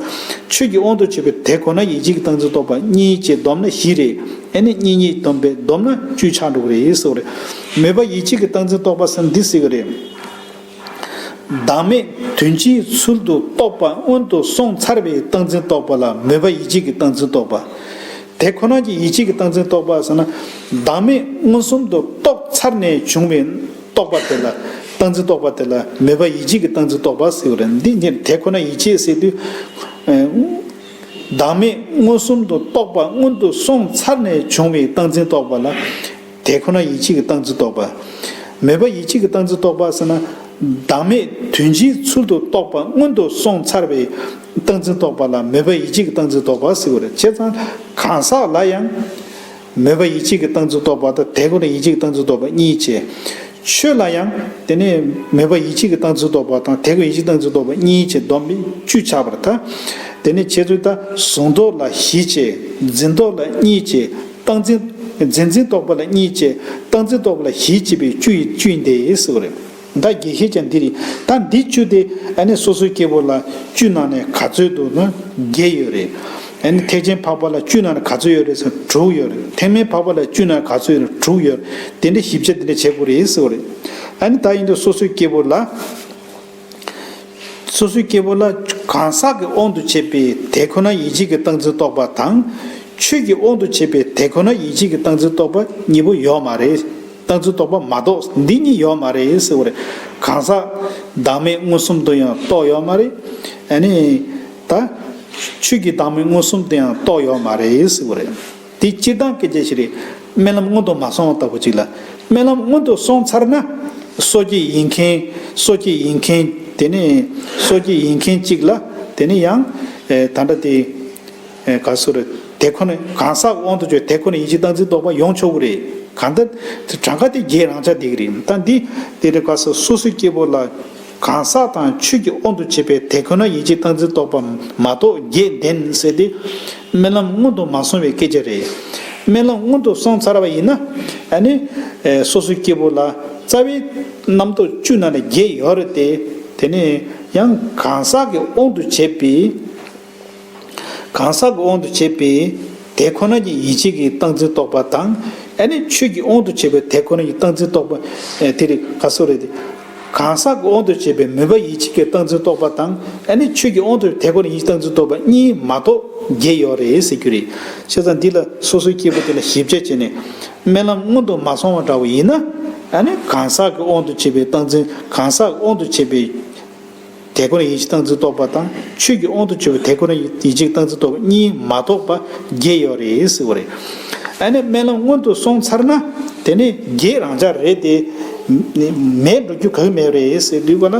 ཆོས་ཀྱི་དབང་དུ་བྱས་པའི་དེ་ཁོ་ན་ཡིད་བྱེད་ཀྱི་རྟག་འཛིན་རྟོག་པ་གཉིས་བྱས་བསྡོམས་ན་བཞི་རེད། ཨ་ནི་གཉིས་གཉིས་བསྡོམས་པས་བསྡོམས་ན་བཅུ་ཆགས་འགྲོ་གི་རེད་ཟེར་བ་རེད། མོས་པ་ཡིད་བྱེད་ཀྱི་རྟག་འཛིན་རྟོག་པ་ཟེར་ན་འདི་ཟེར་གི་རེད། བདག་མེད་དོན་སྤྱིའི་ཚུལ་དུ་རྟོགས་པ་སྔོན་དུ་སོང་ཚར་བའི་རྟག་འཛིན་རྟོག་པ་ལ་མོས་པ་ཡིད་བྱེད་ཀྱི་རྟག་འཛིན་རྟོག་པ། དེ་ཁོ་ན་གྱི་ཡིད་བྱེད་ཀྱི་རྟག་འཛིན་རྟོག་པ་ཟེར་ན། བདག་མེད་མངོན་སུམ་དུ་རྟོགས་ཚར་ནས་བྱུང་བའི་རྟོག་པ་དེ་ལ། རྟག་འཛིན་རྟོག་པ་དེ་ལ་མོས་པ་ཡིད་བྱེད་ཀྱི་རྟག་འཛིན་རྟོག་པ་ཟེར་བ་རེད། འདི་ཉིད་དེ་ཁོ་ན་ཡིད་བྱེད་ཟེར་དུས། བདག་མེད་མངོན་སུམ་དུ་རྟོགས་པ་སྔོན་དུ་སོང་ཚར་ནས་བྱུང་བའི་རྟག་འཛིན་རྟོག་པ་ལ། དེ་ཁོ་ན་ཡིད་བྱེད་ཀྱི་རྟག་འཛིན་རྟོག་པ། མོས་པ་ཡིད་བྱེད་ཀྱི་རྟག་འཛིན་རྟོག་པ་ཟེར་ན། བདག་མེད་དོན་སྤྱིའི་ཚུལ་དུ་རྟོགས་པ་སྔོན་དུ་སོང་ཚར་བའི་རྟག་འཛིན་རྟོག་པ་ལ་མོས་པ་ཡིད་བྱེད་ཀྱི་རྟག་འཛིན་རྟོག་པ་ཟེར་བ་རེད། བྱས་ཙང་གང་ཟག་ལ་ཡང་། མོས་པ་ཡིད་བྱེད་ཀྱི་རྟག་འཛིན་རྟོག་པ་དང་དེ་ཁོ་ན་ཡིད་བྱེད་ཀྱི་རྟག་འཛིན་རྟོག་པ་གཉིས་བྱས། ཆོས་ལ་ཡང་དེ་ནས་མོས་པ་ཡིད་བྱེད་ཀྱི་རྟག་འཛིན་རྟོག་པ་དང་དེ་ཁོ་ན་ཡིད་བྱེད་རྟག་འཛིན་རྟོག་པ་གཉིས་བྱས་བསྡོམས་པས་བཅུ་ཆགས་པར་ཐལ། དེ་ནས་བྱས་ཙང་ད་གཟུང་རྟོག་ལ་བཞི་བྱས། འཛིན་རྟོག་ལ་གཉིས་བྱས། རྟག་འཛིན། འཛིན་འཛིན་རྟོག་པ་ལ་གཉིས་བྱས། རྟག་འཛིན་རྟོག་པ་ལ་བཞི་བྱས་པས་བཅུ་ཡི་བཅུ་ཡིན་ཏེ་ཟེར་བ་རེད། ད་རྒྱས་བཤད་ཀྱང་འདི་རེད། ད་འདི་བཅུ་དེ་ཨ་ནི་སོ་སོའི་སྐྱེ་བོ་ལ་བཅུ་ནང་ནས་ག་ཚོད་འདུག་ན་བརྒྱད་ཡོད་རེད། ཨ་ནི་ཐེག་ཆེན་འཕགས་པ་ལ་བཅུ་ནང་ནས་ག་ཚོད་ཡོད་རེད་ཟེར་ན་དྲུག་ཡོད་རེད། ཐེག་དམན་འཕགས་པ་ལ་བཅུ་ནང་ག་ཚོད་ཡོད་རེད། དྲུག་ཡོད་རེད། དེ་འདྲ་ཞིབ་ཆ་དེ་འདྲ་བྱེད་དགོས་རེད་ཟེར་བ་རེད། ཨ་ནི་ད་ཡིན་དུས་སོ་སོའི་སྐྱེ་བོ་ལ། སོ་སོའི་སྐྱེ་བོ་ལ་གང་ཟག་གི་དབང་དུ་བྱས་པའི་དེ་ཁོ་ན་ཡིད་བྱེད་ཀྱི་རྟག་འཛིན་རྟོག་པ་དང་། ཆོས་ཀྱི་དབང་དུ་བྱས་པའི་དེ་ཁོ་ན་ཡིད་བྱེད་ཀྱི་རྟག་འཛིན་རྟོག་པ་གཉིས་པོ་ཡོད་མ་རེད། རྟག་འཛིན་རྟོག་པ་མ་གཏོགས་འདི་གཉིས་ཡོད་མ་རེད་ཟེར་བ་རེད། གང་ཟག་བདག་མེད་མངོན་སུམ་དུ་ཡང་རྟོགས་ཡོད་མ་རེད། ཨ་ནི། ད། ཆོས་ཀྱི་བདག་མེད་མངོན་སུམ་དུ་ཡང་རྟོགས་ཡོད་མ་རེད་ཟེར་བ་རེད། དེ་སྤྱིར་བཏང་སྐད་ཆ་ཞིག་རེད། སྨོན་ལམ་སྔོན་དུ་མ་སོང་བ་ལྟ་བུ་ཅིག་ལ། སྨོན་ལམ་སྔོན་དུ་སོང་ཚར་ན། སོ་སྐྱེ་ཡིན་མཁན། སོ་སྐྱེ་ཡིན་མཁན། དེ་ནས་སོ་སྐྱེ་ཡིན་མཁན་གཅིག་ལ། དེ་ནས་ཡང་། ཨེ། ད་ལྟ་དེ། ཨེ། ག་སོ་རེད། དེ་ཁོ་ནས་གང་ཟག་དབང་དུ་བྱས་དེ་ཁོ་ནས་ཡིད་བྱེད་རྟག་འཛིན་རྟོག་པ་ཡོང་ཆོག་གི་རེད། གང་ལྟར་དེ་གྲངས་ཀ་དེ་བརྒྱད་རང་ཆ་དེ་གི་རེད། ད་འདི་དེ་རེད། ག་སོ་སོ་སོའི་སྐྱེ་བོ་ལ། གང་ཟག་དང་ཆོས་ཀྱི་དབང་དུ་བྱས་པའི་དེ་ཁོ་ན་ཡིད་ཆེས་སྟངས་འཛིན་རྟོག་པ་མ་གཏོགས་བརྒྱད་ལྡན་ཟེར་ཏེ། སྨོན་ལམ་སྔོན་དུ་མ་སོང་བའི་སྐད་ཆ་རེད། སྨོན་ལམ་སྔོན་དུ་སོང་ཚར་བ་ཡིན་ན། ཨ་ནི། ཨེ། སོ་སོའི་སྐྱེ་བོ་ལ་རྩ་བའི་རྣམ་རྟོག་བཅུ་ནང་ནས་བརྒྱད་ཡོད་རེད་དེ། དེ་ནས་ཡང་གང་ཟག་གི་དབང་དུ་བྱས་པའི། གང་ཟག་གི་དབང་དུ་བྱས་པའི་དེ་ཁོ་ན་གྱི་ཡིད་ཆེས་ཀྱི་སྟངས་འཛིན་རྟོག་པ་དང་། ཨ་ནི་ཆོས་ཀྱི་དབང་དུ་བྱས་པའི་དེ་ཁོ་ན་གྱི་སྟངས་འཛིན་རྟོག་པ། ཨེ། དེ་རིགས་ག་སོ་རེད་དེ། གང་ཟག་གི་དབང་དུ་བྱས་པའི་མོས་པ་ཡིད་ཆེས་ཀྱི་སྟངས་འཛིན་རྟོག་པ་དང་། ཨ་ནི་ཆོས་ཀྱི་དབང་དུ་དེ་ཁོ་ན་ཡིད་ཆེས་སྟངས་འཛིན་རྟོག་པ་གཉིས་མ་གཏོགས་བརྒྱད་ཡོད་རེད་ཟེར་རྒྱུ་རེད། བྱས་ཙང་འདི་ལ་སོ་སོའི་སྐྱེ་བོ་དེ་ལ་ཞིབ་དཔྱད་བྱས་ནས། སྨོན་ལམ་སྔོན་དུ་མ་སོང་བ་འདྲ་བོ་ཡིན་ན། ཨ་ནི་གང་ཟག་གི་དབང་དུ་བྱས་པའི་སྟངས་འཛིན། གང་ཟག་གི་དབང་དུ་བྱས་པའི་དེ་ཁོ་ན་ཡིད་ཆེས་སྟངས་འཛིན་རྟོག་པ་དང་། ཆོས་ཀྱི་དབང་དུ་གྱུར་པའི་དེ་ཁོ་ན་ཡིད་ཆེས་སྟངས་འཛིན་རྟོག་པ་གཉིས་མ་གཏོགས་པ་བརྒྱད་ཡོད་རེད་ཟེར་བ་རེད། ཨ་ནི་སྨོན་ལམ་སྔོན་དུ་སོང་ཚར་ན། དེ་ནི་བརྒྱད་རང་འཇགས་རེད་དེ། མེད་འགྲོ་རྒྱུ་གང་ཡང་མེད་རེད་ཟེར་དུས་ག་ལ།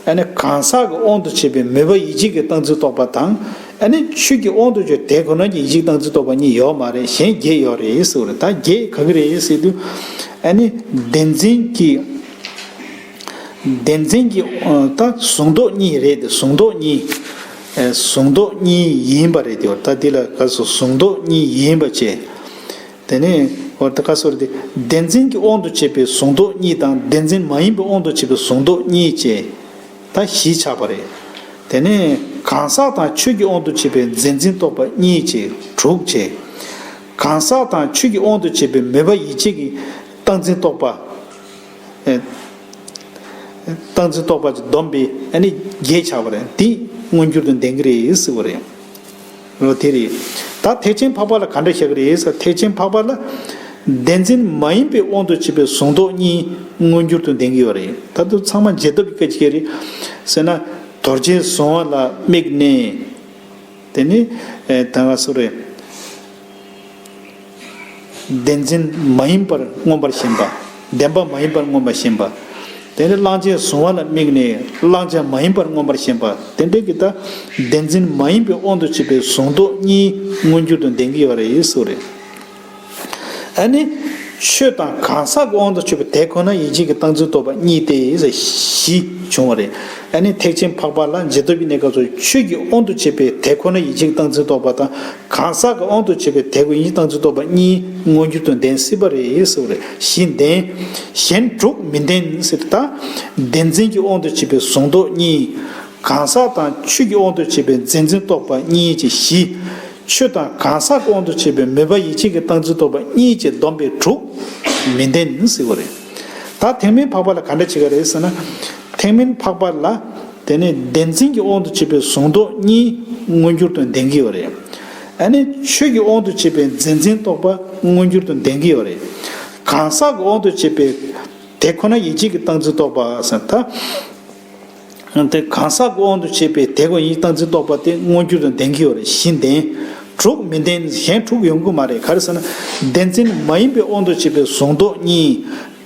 ཨ་ནི་གང་ཟག་གི་དབང་དུ་བྱས་པའི་མོས་པ་ཡིད་ཆེས་ཀྱི་སྟངས་འཛིན་རྟོག་པ་དང་། ཨ་ནི་ཆོས་ཀྱི་དབང་དུ་གྱུར་དེ་ཁོ་ན་གྱི་ཡིད་ཆེས་སྟངས་འཛིན་རྟོག་པ་གཉིས་ཡོད་མ་རེད། གཞན་བརྒྱད་ཡོད་རེད་ཟེར་བ་རེད། ད་བརྒྱད་ག་གི་རེད་ཟེར་དུས། ཨ་ནི་བདེན་འཛིན་གྱི། བདེན་འཛིན་གྱི། ཨ། ད་གཟུང་རྟོག་གཉིས་རེད་དེ། གཟུང་རྟོག་གཉིས། ཨེ། གཟུང་རྟོག་གཉིས་ཡིན་པ་རེད་དེ། ད་འདི་ལ་ག་སོ། གཟུང་རྟོག་གཉིས་ཡིན་པ་བྱས། དེ་ནས་འོ་ད་ག་སོ་རེད་དེ། བདེན་འཛིན་གྱི་དབང་དུ་བྱས་པའི་གཟུང་རྟོག་གཉིས་དང་། བདེན་འཛིན་མ་ཡིན་པའི་དབང་དུ་བྱས་པའི་གཟུང་རྟོག་གཉིས་བྱས། ད་བཞི་ཆགས་པ་རེད། དེ་ནས་གང་ཟག་དང་ཆོས་ཀྱི་དབང་དུ་བྱས་པའི་མཛེས་འཛིན་རྟོག་པ་གཉིས་བྱས། དྲུག་བྱས། གང་ཟག་དང་ཆོས་ཀྱི་དབང་དུ་བྱས་པའི་མོས་པ་ཡིད་ཆེས་ཀྱི་སྟངས་འཛིན་རྟོག་པ། ཨེ། སྟངས་འཛིན་རྟོག་པ་བསྡོམས་པས་ཨ་ནི་བརྒྱད་ཆགས་པ་རེད། འདི་མངོན་གྱུར་དུ་ལྡན་གྱི་རེད་ཟེར་བ་རེད། འོ་དེ་རེད། ད་ཐེག་ཆེན་འཕགས་པ་ལ་ག་འདྲ་བཞག་གི་རེད་ཟེར། ཐེག་ཆེན་འཕགས་པ་ལ་བདེན་འཛིན་མ་ཡིན་པའི་དབང་དུ་བྱས་པའི་གཟུང་རྟོག་གཉིས་མངོན་གྱུར་དུ་ལྡན་གྱི་ཡོད་རེད། ད་དུང་ཚང་མ་རྗེས་ཐོབ་ཀྱི་སྐད་ཆ་རེད། ཟེར་ན། རྡོ་རྗེ་གཟུང་བ་ལ་དམིགས་ནས། དེ་ནི། ཨེ། ད་ག་སོ་རེད། བདེན་འཛིན་མ་ཡིན་པར་མངོན་པར་ཞེན་པ། བདེན་པ་མ་ཡིན་པར་མངོན་པར་ཞེན་པ། དེ་ནི་བླང་བྱའི་གཟུང་བ་ལ་དམིགས་ནས་བླང་བྱ་མ་ཡིན་པར་མངོན་པར་ཞེན་པ། དེ་འདྲའི་གི་ད་བདེན་འཛིན་མ་ཡིན་པའི་དབང་དུ་བྱས་པའི་གཟུང་རྟོག་གཉིས་མངོན་གྱུར་དུ་ལྡན་གྱི་ཡོད་རེད་ཟེར་བ་རེད། ཨ་ནི། ཆོས་དང་གང་ཟག་གི་དབང་དུ་གྱུར་པའི་དེ་ཁོ་ན་ཡིད་ཆེས་ཀྱི་སྟངས་འཛིན་རྟོག་པ་གཉིས་ཏེ་བཞི་བྱུང་བ་རེད། ཨ་ནི་ཐེག་ཆེན་འཕགས་པ་ལ་རྗེས་ཐོབ་ཀྱི་གནས་སྐབས་སུ་ཆོས་ཀྱི་དབང་དུ་བྱས་པའི་དེ་ཁོ་ན་ཡིད་ཆེས་ཀྱི་སྟངས་འཛིན་རྟོག་པ་དང་། གང་ཟག་གི་དབང་དུ་བྱས་པའི་དེ་ཁོ་ན་ཡིད་ཆེས་སྟངས་འཛིན་རྟོག་པ་གཉིས་མངོན་གྱུར་དུ་ལྡན་སྲིད་པ་རེད་ཟེར་བ་རེད། བཞི་ལྡན། གཞན་དྲུག་མི་ལྡན་ཟེར། ད་བདེན་འཛིན་གྱི་དབང་དུ་བྱས་པའི་གཟུང་རྟོག་གཉིས། གང་ཟག་དང་ཆོས་ཀྱི་དབང་དུ་བྱས་པའི་མཛེས་འཛིན་རྟོག་པ་གཉིས་བཅས་བཞི། ཆོས་དང་གང་ཟག་གི་དབང་དུ་བྱས་པའི་མོས་པ་ཡིད་ཆེས་ཀྱི་སྟངས་འཛིན་རྟོག་པ་གཉིས་བཅས་བསྡོམས་པས་དྲུག་མི་ལྡན་ཟེར་བ་རེད། ད་ཐེག་དམན་འཕགས་པ་ལ་ག་འདྲ་བྱེད་ཀྱི་རེད་ཟེར་ན། ཐེག་དམན་འཕགས་པ་ལ་དེ་ནི་བདེན་འཛིན་གྱི་དབང་དུ་བྱས་པའི་གཟུང་རྟོག་གཉིས་མངོན་གྱུར་དུ་ལྡན་གྱི་ཡོད་རེད། ཨ་ནི་ཆོས་ཀྱི་དབང་དུ་བྱས་པའི་མཛེས་འཛིན་རྟོག་པ་མངོན་གྱུར་དུ་ལྡན་གྱི་ཡོད་རེད། གང་ཟག་གི་དབང་དུ་བྱས་པའི་དེ་ཁོ་ན་ཡིད་ཆེས་ཀྱི་སྟངས་འཛིན་རྟོག་པ་ཟེར། ད། དེ་གང་ཟག་གི་དབང་དུ་བྱས་པའི་དེ་ཁོ་ན་ཡིད་ཆེས་སྟངས་འཛིན་རྟོག་པ་དེ་མངོན་གྱུར་དུ་ལྡན་གྱི་ཡོད་རེད། བཞི་ལྡན། དྲུག་མི་ལྡན། གཞན་དྲུག་ཡོང་གི་མ་རེད། ག་རེ་ཟེར་ན། བདེན་འཛིན་མ་ཡིན་པའི་དབང་དུ་བྱས་པའི་གཟུང་རྟོག་གཉིས།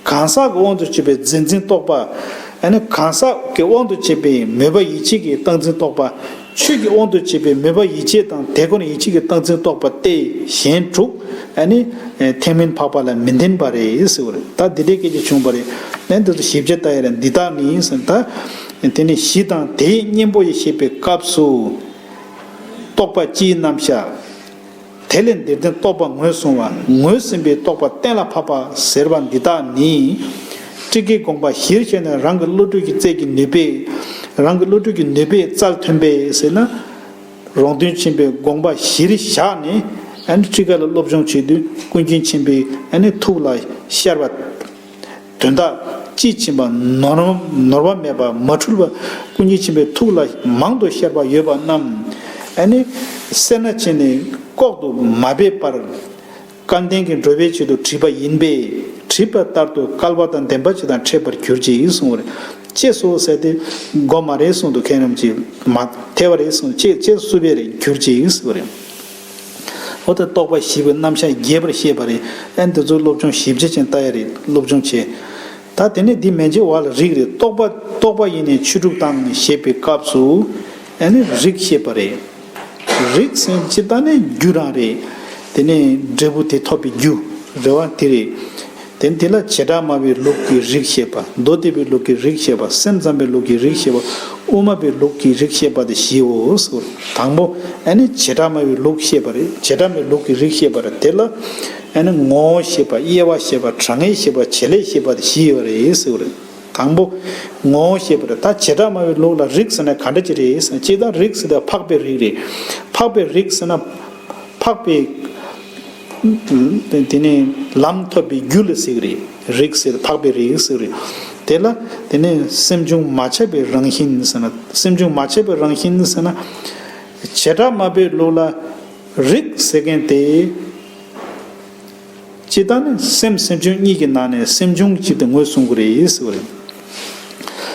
གང་ཟག་གི་དབང་དུ་བྱས་པའི་མཛེས་འཛིན་རྟོག་པ། ཨ་ནི་གང་ཟག་གི་དབང་དུ་བྱས་པའི་མོས་པ་ཡིད་ཆེས་ཀྱི་སྟངས་འཛིན་རྟོག་པ། ཆོས་ཀྱི་དབང་དུ་བྱས་པའི་མོས་པ་ཡིད་ཆེས་དང་དེ་ཁོ་ན་ཡིད་ཆེས་ཀྱི་སྟངས་འཛིན་རྟོག་པ་སྟེ། གཞན་དྲུག་ཨ་ནི་ཐེག་དམན་འཕགས་པ་ལ་མི་ལྡན་པ་རེད་ཟེར་བ་རེད། ད་འདི་འདྲའི་སྐད་ཆ་བྱུང་བ་རེད། ཨ་ནི་འདི་ཚོ་ཞིབ་ཆ་ལྟ་ཡ་ལ་འདི་དག་ནི་ཟེར། ད་དེ་ནི་གཞི་དང་དེའི་གཉེན་པོ་ཡི་ཞེས་པའི་སྐབས་སུ། རྟོག་པ་སྤྱིའི་རྣམ་གཞག། དེ་ལས་འདིར་བསྟན་རྟོག་པ་ངོས་བཟུང་བ། ངོས་ཟིན་པའི་རྟོག་པ་གཏན་ལ་ཕབ་པ་ཟེར་བ་འདི་དག་ནི། སྤྲུལ་སྐུའི་དགོངས་པ་གཞིར་བཞག་ནས་རང་གི་བློ་གྲོས་ཀྱི་རྩལ་གྱི་ནུས་པས། རང་གི་བློ་གྲོས་ཀྱི་ནུས་པས་རྩལ་ཐོན་པས་ཟེར་ན། རོང་སྟོན་ཆེན་པོའི་དགོངས་པ་གཞིར་བཞག་ནས་ཨ་ནི་སྤྲུལ་སྐུ་ལ་སློབ་སྦྱོང་བྱེད་དུས། ཀུན་མཁྱེན་ཆེན་པོས་ཨ་ནི་ཐུགས་ལ་ཤར་བ། དོན་དག་དཔྱིས་ཕྱིན་པ་ནོར་ནོར་བ་མེད་པ་མ་འཁྲུལ་བ། ཀུན་མཁྱེན་ཆེན་པོའི་ཐུགས་ལ་མང་དུ་ཤར་བ་ཡོད་པ་རྣམས། ཨ་ནི་སེར་སྣ་ཅན་ནི་ལྐོག་ཏུ་མ་སྦས་པར། སྐལ་ལྡན་གྱི་འགྲོ་བའི་ཆེད་དུ་བྲིས་པ་ཡིན་པས། བྲིས་པ་ལྟར་དུ་སྐལ་བ་དང་ལྡན་པ་ཅིག་དང་འཕྲད་པར་གྱུར་ཅིག་གསུངས་པ་རེད། ཅེས་སོ་ཟེར་ཏེ་དགོས་མ་རེད་གསུངས་འདུག་མཁན་རྣམས་ཀྱིས་མ་ཐེ་བ་རེད་གསུངས། ཅེས་ཅེས་སུ་བས་རེད་གྱུར་ཅིག་གསུངས་པ་རེད། འོ་ད་རྟོག་པ་བཞི་པོའི་རྣམ་གཞག་རྒྱས་པར་བཤད་པ་རེད། ཨ་ནི་འདི་ཚོ་སློབ་སྦྱོང་ཞིབ་ཆ་ཅན་ལྟ་ཡ་རེད། སློབ་སྦྱོང་བྱས། ད་དེ་ནས་འདི་མན་ཆད་བར་ལ་རིགས་རེད། རྟོག་པ་རྟོག་པ་ཡིས་ནི་ཆོས་དྲུག་དང་ཞེས་པའི་སྐབས་སུ། ཨ་ནི་རིགས་བཤད་པ་རེད། རིགས་ཟེར་ཇི་ལྟར་ནས་རྒྱུ་རང་རེད། དེ་ནས་འབྲས་བུ་དེ་ཐོབ་པའི་རྒྱུ་རེད་བ། དེ་རེད། དེ་དེ་ལ་བྱེ་བྲག་སྨྲ་བའི་ལུགས་ཀྱི་རིགས་བཤད་པ། མདོ་སྡེ་པའི་ལུགས་ཀྱི་རིགས་བཤད་པ། སེམས་ཙམ་པའི་ལུགས་ཀྱི་རིགས་བཤད་པ། དབུ་མ་པའི་ལུགས་ཀྱི་རིགས་བཤད་པ་དེ་བཞིའོ་ཟེར། དང་པོ་ཨ་ནི་བྱེ་བྲག་སྨྲ་བའི་ལུགས་བཤད་པ་རེད། བྱེ་བྲག་སྨྲ་བའི་ལུགས་ཀྱི་རིགས་བཤད་པ་རེད། དེ་ལ་ཨ་ནི་ངོ་བོ་བཤད་པ། དབྱེ་བ་བཤད་པ། གྲངས་ངེས་བཤད་པ། བྱེད་ལས་བཤད་པ་དེ་བཞི་ཡོད་རེད་ཟེར་བ་རེད། དང་པོ་ངོ་བོ་བཤད་པ་རེད། ད་བྱེ་བྲག་སྨྲ་བའི་ལུགས་ལ་རིགས་ཟེར་ན་ག་འདྲ་ཅིག་རེད་ཟེར་ན། སྤྱིར་བཏང་རིགས་ཟེར་དུས་འཕགས་པའི་རིགས་རེད། འཕགས་པའི་རིགས་ཟེར་ན། འཕགས་པའི་དེ་ནས་ལམ་ཐོབ་པའི་རྒྱུ་ལ་ཟེར་གྱི་རེད། རིགས་ཟེར། འཕགས་པའི་རིགས་ཟེར་གྱི་རེད། དེ་ལ་དེ་ནས་སེམས་བྱུང་མ་ཆགས་པའི་རང་བཞིན་ཟེར་ན། སེམས་བྱུང་མ་ཆགས་པའི་རང་བཞིན་ཟེར་ན། བྱེ་བྲག་སྨྲ་བའི་ལུགས་ལ་རིགས་ཟེར་མཁན་དེ། སྤྱིར་བཏང་ནི་སེམས་སེམས་བྱུང་གཉིས་ཀྱི་ནང་ནས་སེམས་བྱུང་གཅིག་དེ་ངོས་བཟུང་གི་རེད་ཟེར་བ་རེད།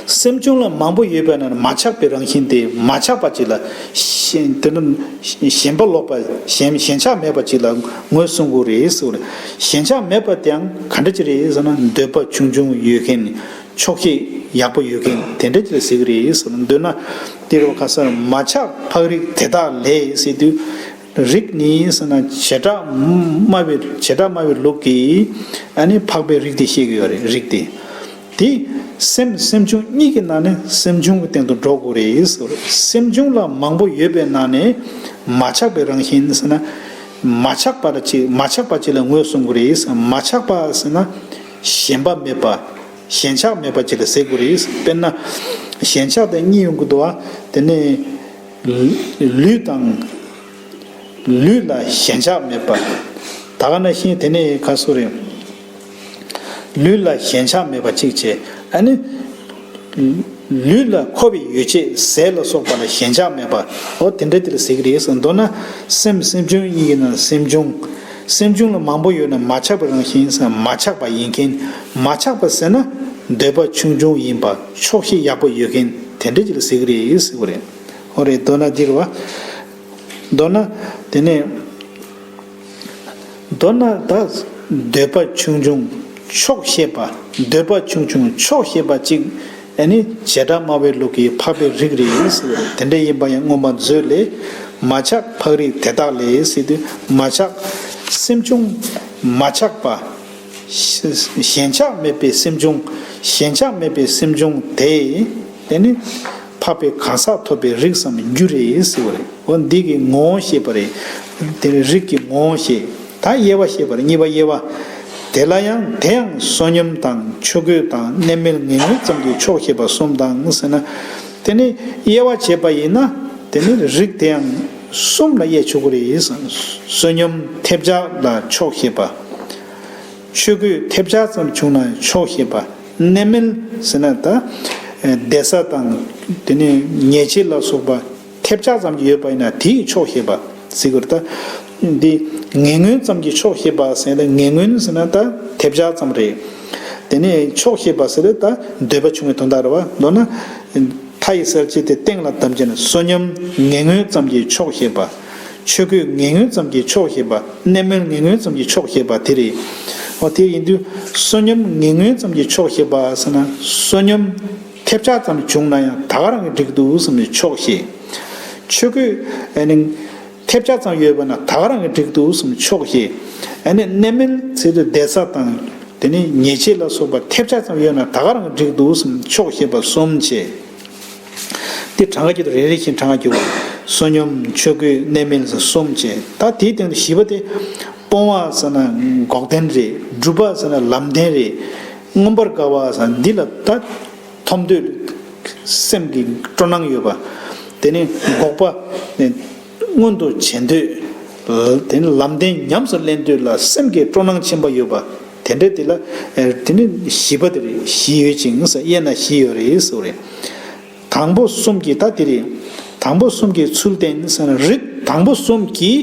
སེམས་བྱུང་ལ་མང་པོ་ཡོད་པའི་ནང་ནས་མ་ཆགས་པའི་རང་བཞིན་དེ། མ་ཆགས་པ་གཅིག་ལ་ཞེན། དེ་ནི་ཞེན་པ་ལོག་པ། ཞེན་ཞེན་ཆགས་མེད་པ་གཅིག་ལ་ངོས་བཟུང་དགོས་རེད་ཟེར་བ་རེད། ཞེན་ཆགས་མེད་པ་དེའང་ག་འདྲ་ཅིག་རེད་ཟེར་ན། འདོད་པ་ཆུང་ཆུང་ཡོད་མཁན། ཆོག་ཤེས་ཡག་པོ་ཡོད་མཁན་དེ་འདྲ་ཅིག་ལ་ཟེར་གྱི་རེད་ཟེར་བ་རེད། མདོར་ན་དེ་རུ་ཁ་སང་མ་ཆགས་འཕགས་རིགས་དེ་དག་ལས་ཟེར་དུས། རིགས་ནི་ཟེར་ན་བྱེ་བྲག་སྨྲ་བའི། བྱེ་བྲག་སྨྲ་བའི་ལུགས་ཀྱིས་ཨ་ནི་འཕགས་པའི་རིགས་དེ་བཤད་ཀྱི་ཡོད་རེད། རིགས་དེ། དེ་སེམས་སེམས་བྱུང་གཉིས་ཀྱི་ནང་ནས་སེམས་བྱུང་གི་སྟེང་དུ་འགྲོ་དགོས་རེད་ཟེར། སེམས་བྱུང་ལ་མང་པོ་ཡོད་པའི་ནང་ནས་མ་ཆགས་པའི་རང་བཞིན་ཟེར་ན། མ་ཆགས་པ་ལ་ཅིག་མ་ཆགས་པ་ཅིག་ལ་ངོས་བཟུང་དགོས་རེད་ཟེར། མ་ཆགས་པ་ཟེར་ན་ཞེན་པ་མེད་པ། ཞེན་ཆགས་མེད་པ་ཅིག་ལ་ཟེར་དགོས་རེད། དཔེར་ན་ཞེན་ཆགས་དེ་གཉིས་ཡོང་གི་འདུག་བ། དེ་ནས་ལུས་དང་། ལུས་ལ་ཞེན་ཆགས་མེད་པ། ད་ག་ནང་བཞིན་དེ་ནས་ག་སུ་རེད། ལུས་ལ་ཞེན་ཆགས་མེད་པ་གཅིག་བྱས། ཨ་ནི། ལུས་ལ་མཁོ་བའི་ཡོ་བྱད་ཟས་ལ་སོགས་པ་ལ་ཞེན་ཆགས་མེད་པ། འོ་དེ་འདྲ་དེ་ལ་ཟེར་གྱི་རེད་ཟེར། མདོར་ན་སེམས་སེམས་བྱུང་གཉིས་ཀྱི་ནང་སེམས་བྱུང་། སེམས་བྱུང་ལ་མང་པོ་ཡོད་ན་མ་ཆགས་པའི་རང་བཞིན་ཟེར། མ་ཆགས་པ་ཡིན་མཁན། མ་ཆགས་པ་ཟེར་ན་འདོད་པ་ཆུང་ཆུང་ཡིན་པ། ཆོག་ཤེས་ཡག་པོ་ཡོད་མཁན་དེ་འདྲ་ཅིག་ལ་ཟེར་གྱི་རེད་ཟེར་བ་རེད། འོ་རེད། མདོར་ན་འདི་རེད་བ། མདོར་ན་དེ་ནས། མདོར་ན་ད་འདོད་པ་ཆུང་ཆུང་ཆོག་ཤེས་པ། འདོད་པ་ཆུང་ཆུང་ཆོག་ཤེས་པ་གཅིག་ཨ་ནི་བྱེ་བྲག་སྨྲ་བའི་ལུགས་ཀྱི་འཕགས་པའི་རིགས་རེད་ཟེར། དེ་འདྲ་ཡིན་པ་ཡང་མངོན་པ་མཛོད་ལས། མ་ཆགས་འཕགས་རིགས་དེ་དག་ལས་ཟེར་དུས། མ་ཆགས་སེམས་བྱུང་མ་ཆགས་པ། ཞེན་ཆགས་མེད་པའི་སེམས་བྱུང་། ཞེན་ཆགས་མེད་པའི་སེམས་བྱུང་དེ། དེ་ནི་འཕགས་པའི་གང་ཟག་ཐོབ་པའི་རིགས་སམ་རྒྱུ་རེད་ཟེར་བ་རེད། འོ་འདི་གི་ངོ་བོ་བཤད་པ་རེད། དེ་ནི་རིགས་ཀྱི་ངོ་བོ་བཤད། ད་དབྱེ་བ་བཤད་པ་རེད། གཉིས་པ་དབྱེ་བ། དེ་ལ་ཡང་དེ་ཡང་བསོད་སྙོམས་དང་ཆོས་གོས་དང་གནས་མལ་ངན་ངོན་ཙམ་གྱིས་ཆོག་ཤེས་པ་གསུམ་དང་ཟེར་ན། དེ་ནི་དབྱེ་བ་བྱས་པ་ཡིན་ན། དེ་ནི་རིགས་དེ་ཡང་གསུམ་ལ་དབྱེ་ཆོག་གི་རེད། བསོད་སྙོམས་ཐེབས་ཆག་ལ་ཆོག་ཤེས་པ། ཆོས་གོས་ཐེབས་ཆག་ཙམ་བྱུང་ན་ཆོག་ཤེས་པ། གནས་མལ་ཟེར་ན་ད། བསྡད་ས་དང་། དེ་ནས་ཉལ་ཆས་ལ་སོགས་པ་ཐེབས་ཆག་ཙམ་གྱི་ཡོད་པ་ཡིན་ན་དེས་ཆོག་ཤེས་པ་ཟེར་གྱི་རེད། ད་འདི་ངན་ངོན་ཙམ་གྱིས་ཆོག་ཤེས་པ་ཟེར་ན། ངན་ངོན་ཟེར་ན་ད་ཐེབས་ཆག་ཙམ་རེད། དེ་ནས་ཆོག་ཤེས་པ་ཟེར་ན་ད་འདོད་པ་ཆུང་བའི་དོན་དག་རེད་བ། མདོར་ན། མཐའ་ཡི་གསལ་བྱེད་དེ་སྟེང་ལ་དམ་བཅས་ནས། བསོད་སྙོམས་ངན་ངོན་ཙམ་གྱིས་ཆོག་ཤེས་པ། ཆོས་གོས་ངན་ངོན་ཙམ་གྱིས་ཆོག་ཤེས་པ། གནས་མལ་ངན་ངོན་ཙམ་གྱིས་ཆོག་ཤེས་པ་དེ་རེད། འོ་དེ་ཡིན་དུས་བསོད་སྙོམས་ངན་ངོན་ཙམ་གྱིས་ཆོག་ཤེས་པ་ཟེར་ན། བསོད་སྙོམས་ཐེབས་ཆག་ཙམ་བྱུང་ན་ཡང་ད་ག་རང་གིས་འགྲིག་འདུག་བསམ་ནས་ཆོག་ཤེས། ཆོས་གོས་ཨ་ནི་ཐེབས་ཆག་ཙམ་ཡོད་པ་ན་ད་ག་རང་གིས་འགྲིག་འདུག་བསམ་ནས་ཆོག་ཤེས། ཨ་ནི་གནས་མལ་ཟེར་དུས་བསྡད་ས་དང་། དེ་ནས་ཉལ་ཆས་ལ་སོགས་པ་ཐེབས་ཆག་ཙམ་ཡོད་ན་ད་ག་རང་གིས་འགྲིག་འདུག་བསམ་ཆོག་ཤེས་པ་གསུམ་བྱས། དེ་གྲངས་ཀ་རྒྱུ་དང་རེ་རེ་བཞིན་གྲངས་ཀ་རྒྱུ། བསོད་སྙོམས། ཆོས་གོས། གནས་མལ་ཟེར་གསུམ་བྱས། ད་དེའི་སྟེང་དུ་བཞི་པ་དེ། སྤོང་བ་ཟེར་ན་འགོག་བདེན་རེད། སྒྲུབ་པ་ཟེར་ན་ལམ་བདེན་རེད། མངོན་པར་དགའ་བ་ཟེར་ན་འདི་ལ་ད་ཐོབ་འདོད་སེམས་ཀྱི་སྤྲོ་སྣང་ཡོད་པ། དེ་ནས་འགོག་པ། མངོན་དུ་བྱེད་འདོད། དེ་ནས་ལམ་བདེན་ཉམས་སུ་ལེན་འདོད་ལ་སེམས་ཀྱི་སྤྲོ་སྣང་ཆེན་པོ་ཡོད་པ། དེ་འདྲ་དེ་ལ་དེ་ནི་བཞི་པ་དེ་རེད། བཞི་ཡོད་ཅིང་ཟེར། དབྱེ་ན་བཞི་ཡོད་རེད་ཟེར་བ་རེད། དང་པོ་གསུམ་གྱིས་ད་དེ་རེད། དང་པོ་གསུམ་གྱིས་ཚུལ་བསྟན་ཟེར་ན། རིགས་དང་པོ་གསུམ་གྱིས་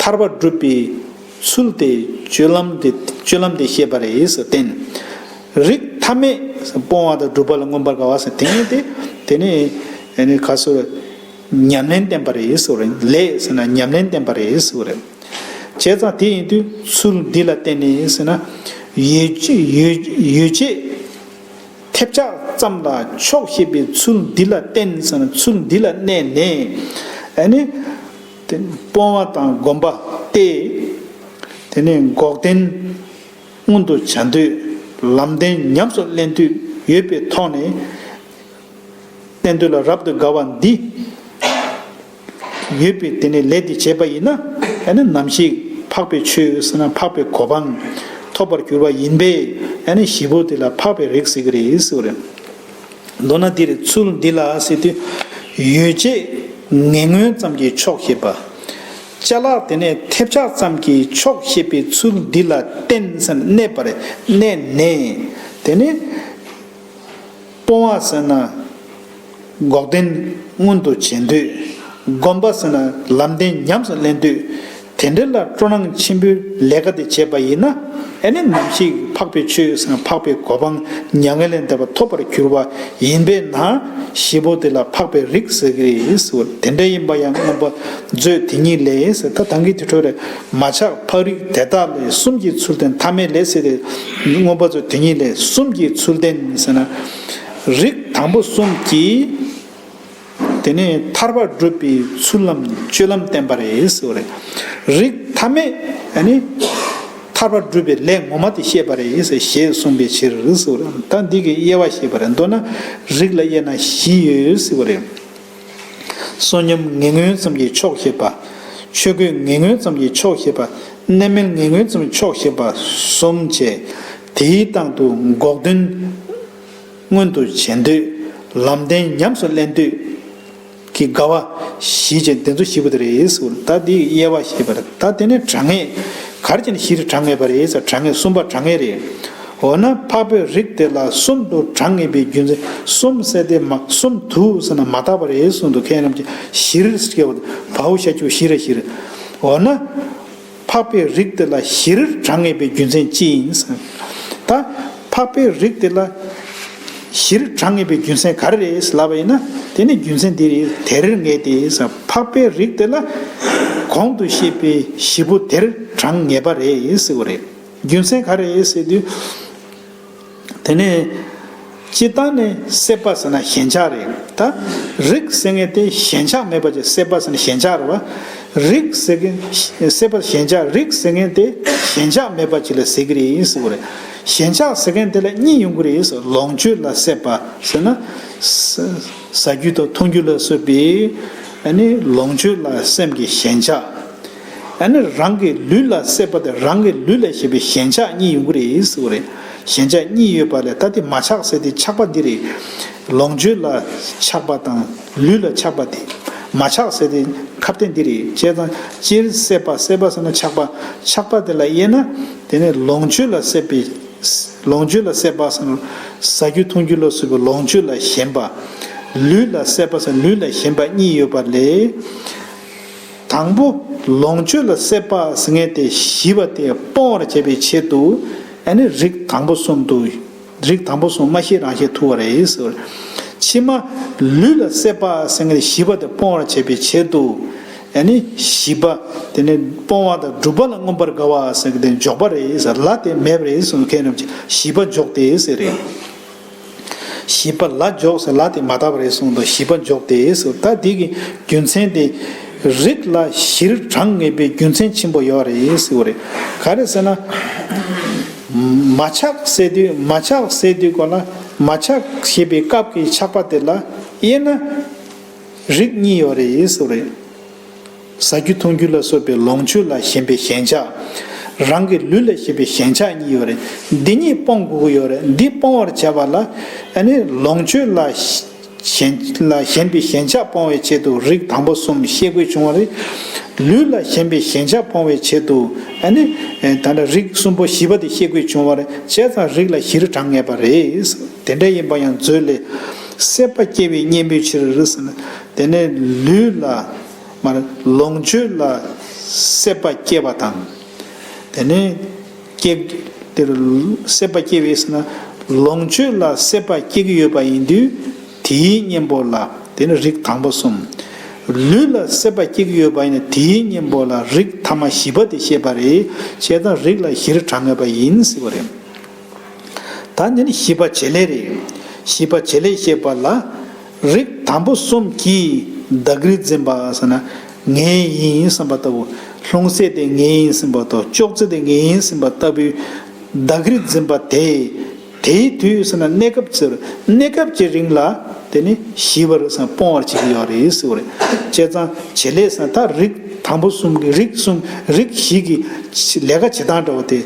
ཐར་པ་སྒྲུབ་པའི་ཚུལ་དེ། སྤྱོད་ལམ་དེ། སྤྱོད་ལམ་དེ་བཤད་པ་རེད་ཟེར་བསྟན། རིགས་ཐ་མས་སྤོང་བ་དང་སྒྲུབ་པ་ལ་མངོན་པར་དགའ་བ་ཟེར་དེ་ཡིན་ཏེ། དེ་ནི་ཨ་ནི་ག་སོ། ཉམས་ལེན་བསྟན་པ་རེད་ཟེར་བ་རེད། ལས་ཟེར་ན་ཉམས་ལེན་བསྟན་པ་རེད་ཟེར་བ་རེད། བྱས་ཙང་དེ་ཡིན་དུས་ཚུལ་འདི་ལ་བརྟེན་ནས་ཟེར་ན། ཡོད་ཅེས་ཡོད་ཡོད་ཅེས་ཐེབས་ཆག་ཙམ་ལ་ཆོག་ཤེས་པའི་ཚུལ་འདི་ལ་བརྟེན་ཟེར་ན། ཚུལ་འདི་ལ་གནས་ནས་ཨ་ནི་དེ་སྤོང་བ་དང་སྒོམ་པ་སྟེ། དེ་ནས་འགོག་བདེན། མངོན་དུ་བྱ་འདོད་ལམ་བདེན་ཉམས་སུ་ལེན་འདོད་ཡོད་པའི་ཐོག་ནས། ལེན་འདོད་ལ་རབ་ཏུ་དགའ་བ་འདི་ཡོད་པའི་དེ་ནས་ལས་དེ་བྱས་པ་ཡིན་ན། ཨ་ནི་ནམ་ཞིག་འཕགས་པའི་ཆོས་ཟེར་ན་འཕགས་པའི་གོ་འཕང་ཐོབ་པར་འགྱུར་བ་ཡིན་པས། ཨ་ནི་བཞི་པོ་དེ་ལ་འཕགས་པའི་རིགས་ཟེར་གྱི་རེད་ཟེར་བ་རེད། མདོར་ན་འདིར་ཚུལ་འདི་ལ་ཟེར་དུས། ཡོ་བྱད་ངན་ངོན་ཙམ་གྱིས་ཆོག་ཤེས་པ། ཅ་ལག་དེ་ནས་ཐེབས་ཆག་ཙམ་གྱིས་ཆོག་ཤེས་པའི་ཚུལ་འདི་ལ་བརྟེན་ཟེར་ནས་གནས་པ་རེད། གནས་ནས། དེ་ནས་སྤོང་བ་ཟེར་ན་འགོག་བདེན་མངོན་དུ་བྱེད་འདོད། སྒོམ་པ་ཟེར་ན་ལམ་བདེན་ཉམས་སུ་ལེན་འདོད། དེ་འདྲ་ལ་སྤྲོ་སྣང་ཆེན་པོའི་ལས་ཀ་དེ་བྱས་པ་ཡིན་ན། ཨ་ནི་ནམ་ཞིག་འཕགས་པའི་ཆོས་ཟེར་ན་འཕགས་པའི་གོ་འཕང་མྱ་ངན་ལས་འདས་པ་ཐོབ་པར་འགྱུར་བ་ཡིན་པས་ན། བཞི་པོ་དེ་ལ་འཕགས་པའི་རིགས་ཟེར་གྱི་རེད་ཟེར་བ། དེ་འདྲ་ཡིན་པ་ཡང་མངོན་པ་མཛོད་དེ་ཉིད་ལས་ཟེར། ད་ཐང་གི་དེ་འཕྲོ་རེད། མ་ཆགས་འཕགས་རིགས་དེ་དག་ལས། གསུམ་གྱིས་ཚུལ་བསྟན་ཐ་མའི་ལས་ཟེར་ཏེ། མངོན་པ་མཛོད་དེ་ཉིད་ལས། གསུམ་གྱིས་ཚུལ་བསྟན་ཟེར་ན། རིགས་དང་པོ་གསུམ་གྱིས། དེ་ནས་ཐར་པ་སྒྲུབ་པའི་ཚུལ་ལམ་སྤྱོད་ལམ་བསྟན་པ་རེད་ཟེར་བ་རེད། རིགས་ཐ་མས་ཨ་ནི་ཐར་པ་སྒྲུབ་པའི་ལས་ངོ་མ་དེ་བཤད་པ་རེད་ཟེར། ཞེས་གསུངས་པའི་ཕྱིར་ཟེར་བ་རེད། ད་འདི་གི་དབྱེ་བ་བཤད་པ་རེད། མདོར་ན་རིགས་ལ་དབྱེ་ན་བཞི་ཡོད་ཟེར་བ་རེད། བསོད་སྙོམས་ངན་ངོན་ཙམ་གྱིས་ཆོག་ཤེས་པ། ཆོས་གོས་ངན་ངོན་ཙམ་གྱིས་ཆོག་ཤེས་པ། གནས་མལ་ངན་ངོན་ཙམ་གྱིས་ཆོག་ཤེས་པ་གསུམ་བྱས། དེའི་སྟེང་དུ་འགོག་བདེན་མངོན་དུ་བྱེད་འདོད། ལམ་བདེན་ཉམས་སུ་ལེན་འདོད་ཀྱི་དགའ་བ་བཞི་བྱས། དེ་ཚོ་བཞི་པོ་དེ་རེད་ཟེར། ད་འདི་དབྱེ་བ་བཤད་པ་རེད། ད་དེ་ནས་གྲངས་ངེས། ག་རེ་བྱས་ནས་བཞིར་གྲངས་ངེས་པ་རེད་ཟེར། གྲངས་ངེས་གསུམ་པ་གྲངས་ངེས་རེད། འོ་ན་འཕགས་པའི་རིགས་དེ་ལ་གསུམ་དུ་གྲངས་ངེས་པའི་རྒྱུ་མཚན། གསུམ་ཟེར་དེ་མ་གསུམ་དུ་ཟེར་ན་མ་དག་པ་རེད་གསུངས་འདུག་མཁན་རྣམས་ཀྱིས་བཞིར་སྐྱེ་བ་བའོ་ཤ་ཆུ་བཞི་ར་བཞིར། འོ་ན། འཕགས་པའི་རིགས་དེ་ལ་བཞིར་གྲངས་ངེས་པའི་རྒྱུ་མཚན་ཅི་ཡིན་ཟེར། ད་འཕགས་པའི་རིགས་དེ་ལ་བཞིར་གྲངས་ངེས་པའི་རྒྱུ་མཚན་ག་རེ་རེད་ལབ་པ་ཡིན་ན། དེ་ནི་རྒྱུ་མཚན་འདི་རེད། དེར་ངེས་ཏེ་ཟེར། འཕགས་པའི་རིགས་དེ་ལ་གོང་དུ་བཤད་པའི་བཞི་པོ་དེར་གྲངས་ངེས་པ་རེད་ཟེར་བ་རེད། རྒྱུ་མཚན་ག་རེ་རེད་ཟེར་དུས། དེ་ནས་སྤྱིར་བཏང་ནས་སྲེད་པ་ཟེར་ན་ཞེན་ཆགས་རེད། ད་རིགས་ཟེར་མཁན་དེ་ཞེན་ཆགས་མེད་པ་ཅིག་སྲེད་པ་ཟེར་ན་ཞེན་ཆགས་རེད་བ། རིགས་ཟེར་མཁན་སྲེད་པ་ཞེན་ཆགས། རིགས་ཟེར་མཁན་དེ་ཞེན་ཆགས་མེད་པ་ཅིག་ལ་ཟེར་གྱི་རེད་ཟེར་བ་རེད། ཞེན་ཆགས་ཟེར་མཁན་དེ་ལ་གཉིས་ཡོང་གི་རེད་ཟེར། ལོངས་སྤྱོད་ལ་སྲེད་པ་ཟེར་ན། ཟ་རྒྱུ་དང་འཐུང་རྒྱུ་ལ་སོགས་པའི་ཨ་ནི་ལོངས་སྤྱོད་ལ་སེམས་ཀྱི་ཞེན་ཆགས། ཨ་ནི་རང་གི་ལུས་ལ་སྲེད་པ་དེ། རང་གི་ལུས་ལ་ཞེན་པའི་ཞེན་ཆགས་གཉིས་ཡོང་གི་རེད་ཟེར་བ་རེད། ཞེན་ཆགས་གཉིས་ཡོད་པ་ལས། ད་དེ་མ་ཆགས་ཟེར་དེ་ཆགས་པ་འདི་རེད། ལོངས་སྤྱོད་ལ་ཆགས་པ་དང་ལུས་ལ་ཆགས་པ་དེ། མ་ཆགས་ཟེར་དེ་ཁ་གཏད་འདི་རེད། བྱས་ཙང་སྤྱིར་སྲེད་པ། སྲེད་པ་ཟེར་ན་ཆགས་པ། ཆགས་པ་དེ་ལ་དབྱེ་ན། དེ་ནས་ལོངས་སྤྱོད་ལ་སྲེད་པའི། ལོངས་སྤྱོད་ལ་སྲེད་པ་ཟེར་ན་ཟ་རྒྱུ་འཐུང་རྒྱུ་ལ་སོགས་པའི་ལོངས་སྤྱོད་ལ་ཞེན་པ། ལུས་ལ་སྲེད་པ་ཟེར་ན་ལུས་ལ་ཞེན་པ་གཉིས་ཡོད་པ་ལས། དང་པོ་ལོངས་སྤྱོད་ལ་སྲེད་པ་ཟེར་མཁན་དེ་བཞི་པ་དེ་སྤོང་བར་བྱ་བའི་ཆེད་དུ། ཨ་ནི་རིགས་དང་པོ་གསུམ་དུ། རིགས་དང་པོ་གསུམ་མ་ཤེས་རང་ཤེས་ཐུབ་པ་རེད་ཟེར། ཕྱི་མ་ལུས་ལ་སྲེད་པ་ཟེར་མཁན་དེ་བཞི་པ་དེ་སྤོང་བར་བྱ་བའི་ཆེད་དུ། ཨ་ནི་བཞི་པ་དེ་ནི་སྤོང་བ་དང་སྒྲུབ་པ་ལ་མངོན་པར་དགའ་བ་ཟེར་མཁན་དེ་འཇོག་པ་རེད་ཟེར། ལ་དེ་མེད་པ་རེད་གསུངས། མཁན་རྣམས་ཀྱིས་བཞི་པ་འཇོག་སྟེ་ཟེར་རེད། བཞི་པ་ལ་འཇོག་ཟེར། ལ་དེ་མ་དག་པ་རེད་གསུངས་འདུག་བཞི་པ་འཇོག་སྟེ་ཟེར། ད་འདི་གི་རྒྱུ་མཚན་དེ། རིགས་ལ་བཞིར་གྲངས་ངེས་པའི་རྒྱུ་མཚན་ཆེན་པོ་ཡོད་རེད་ཟེར་བ་རེད། ག་རེ་ཟེར་ན། མ་ཆགས་ཟེར་དུས། མ་ཆགས་ཟེར་དུས་གོ་ལ། མ་ཆགས་ཞེས་པའི་སྐབས་ཀྱི་ཆགས་པ་དེ་ལ་དབྱེ་ན། རིགས་གཉིས་ཡོད་རེད་ཟེར་བ་རེད། ཟ་རྒྱུ་འཐུང་རྒྱུ་ལ་སོགས་པའི་ལོངས་སྤྱོད་ལ་ཞེན་པའི་ཞེན་ཆགས། རང་གི་ལུས་ལ་ཞེན་པའི་ཞེན་ཆགས་གཉིས་ཡོད་རེད། འདི་གཉིས་སྤོང་དགོས་ཀྱི་ཡོད་རེད། འདི་སྤོང་བར་བྱ་བ་ལ། ཨ་ནི་ལོངས་སྤྱོད་ལ་ཞེན། ལ་ཞེན་པའི་ཞེན་ཆགས་སྤོང་བའི་ཆེད་དུ་རིགས་དང་པོ་གསུམ་བཤད་དགོས་བྱུང་བ་རེད། ལུས་ལ་ཞེན་པའི་ཞེན་ཆགས་སྤོང་བའི་ཆེད་དུ། ཨ་ནི་ད་ལྟ་རིགས་གསུམ་པོ་བཞི་པ་དེ་བཤད་དགོས་བྱུང་བ་རེད། བྱས་ཙང་རིགས་ལ་བཞིར་གྲངས་ངེས་པ་རེད། དེ་འདྲ་ཡིན་པ་ཡང་མཛོད་ལས། སྲེད་པ་སྐྱེ་བའི་གཉེན་པོའི་ཕྱིར་ཟེར་ན། དེ་ནས་ལུས་ལ། མར་ལོངས་སྤྱོད་ལ་སྲེད་པ་སྐྱེ་བ་དང་། དེ་ནས་སྐྱེ། དེར་སྲེད་པ་སྐྱེ་བས་ཟེར་ན། ལོངས་སྤྱོད་ལ་སྲེད་པ་སྐྱེ་གི་ཡོད་པ་ཡིན་དུས། དེའི་གཉེན་པོ་ལ། དེ་ནི་རིགས་དང་པོ་གསུམ། ལུས་ལ་སྲེད་པ་སྐྱེ་གི་ཡོད་པ་ཡིན་ན། དེའི་གཉེན་པོ་ལ་རིགས་ཐ་མ་བཞི་པ་དེ་བཤད་པ་རེད། བྱས་ཙང་རིགས་ལ་བཞིར་གྲངས་ངེས་པ་ཡིན་ཟེར་བ་རེད། ད་འདི་ནི་བཞི་པ་བྱེད་ལས་རེད། བཞི་པ་བྱེད་ལས་བཤད་པ་ལ། རིགས་དང་པོ་གསུམ་གྱིས་བདག་གིར་འཛིན་པ་ཟེར་ན། ངའི་ཡིན་བསམ་པ་ལྟ་བུ། ལྷུང་བཟེད་དེ་ངའི་ཡིན་བསམ་པ་དང་ཅོག་ཙེ་དེ་ངའི་ཡིན་བསམ་པ་ལྟ་བུའི་ བདག་གིར་འཛིན་པ་དེ། དེའི་དུས་ཟེར་ན་གནས་སྐབས་ཟེར། གནས་སྐབས་ཀྱི་རིང་ལ་དེ་ནི་ཞི་བར་ཟེར་སྤོང་བར་བྱེད་ཀྱི་ཡོད་རེད་ཟེར་བ་རེད། བྱས་ཙང་བྱེད་ལས་ཟེར་ན་ད་རིགས་དང་པོ་གསུམ་གྱི་རིགས་གསུམ་རིགས་བཞི་གི་ལས་ཀ་བྱེད་སྟངས་འདྲ་བོ་དེ།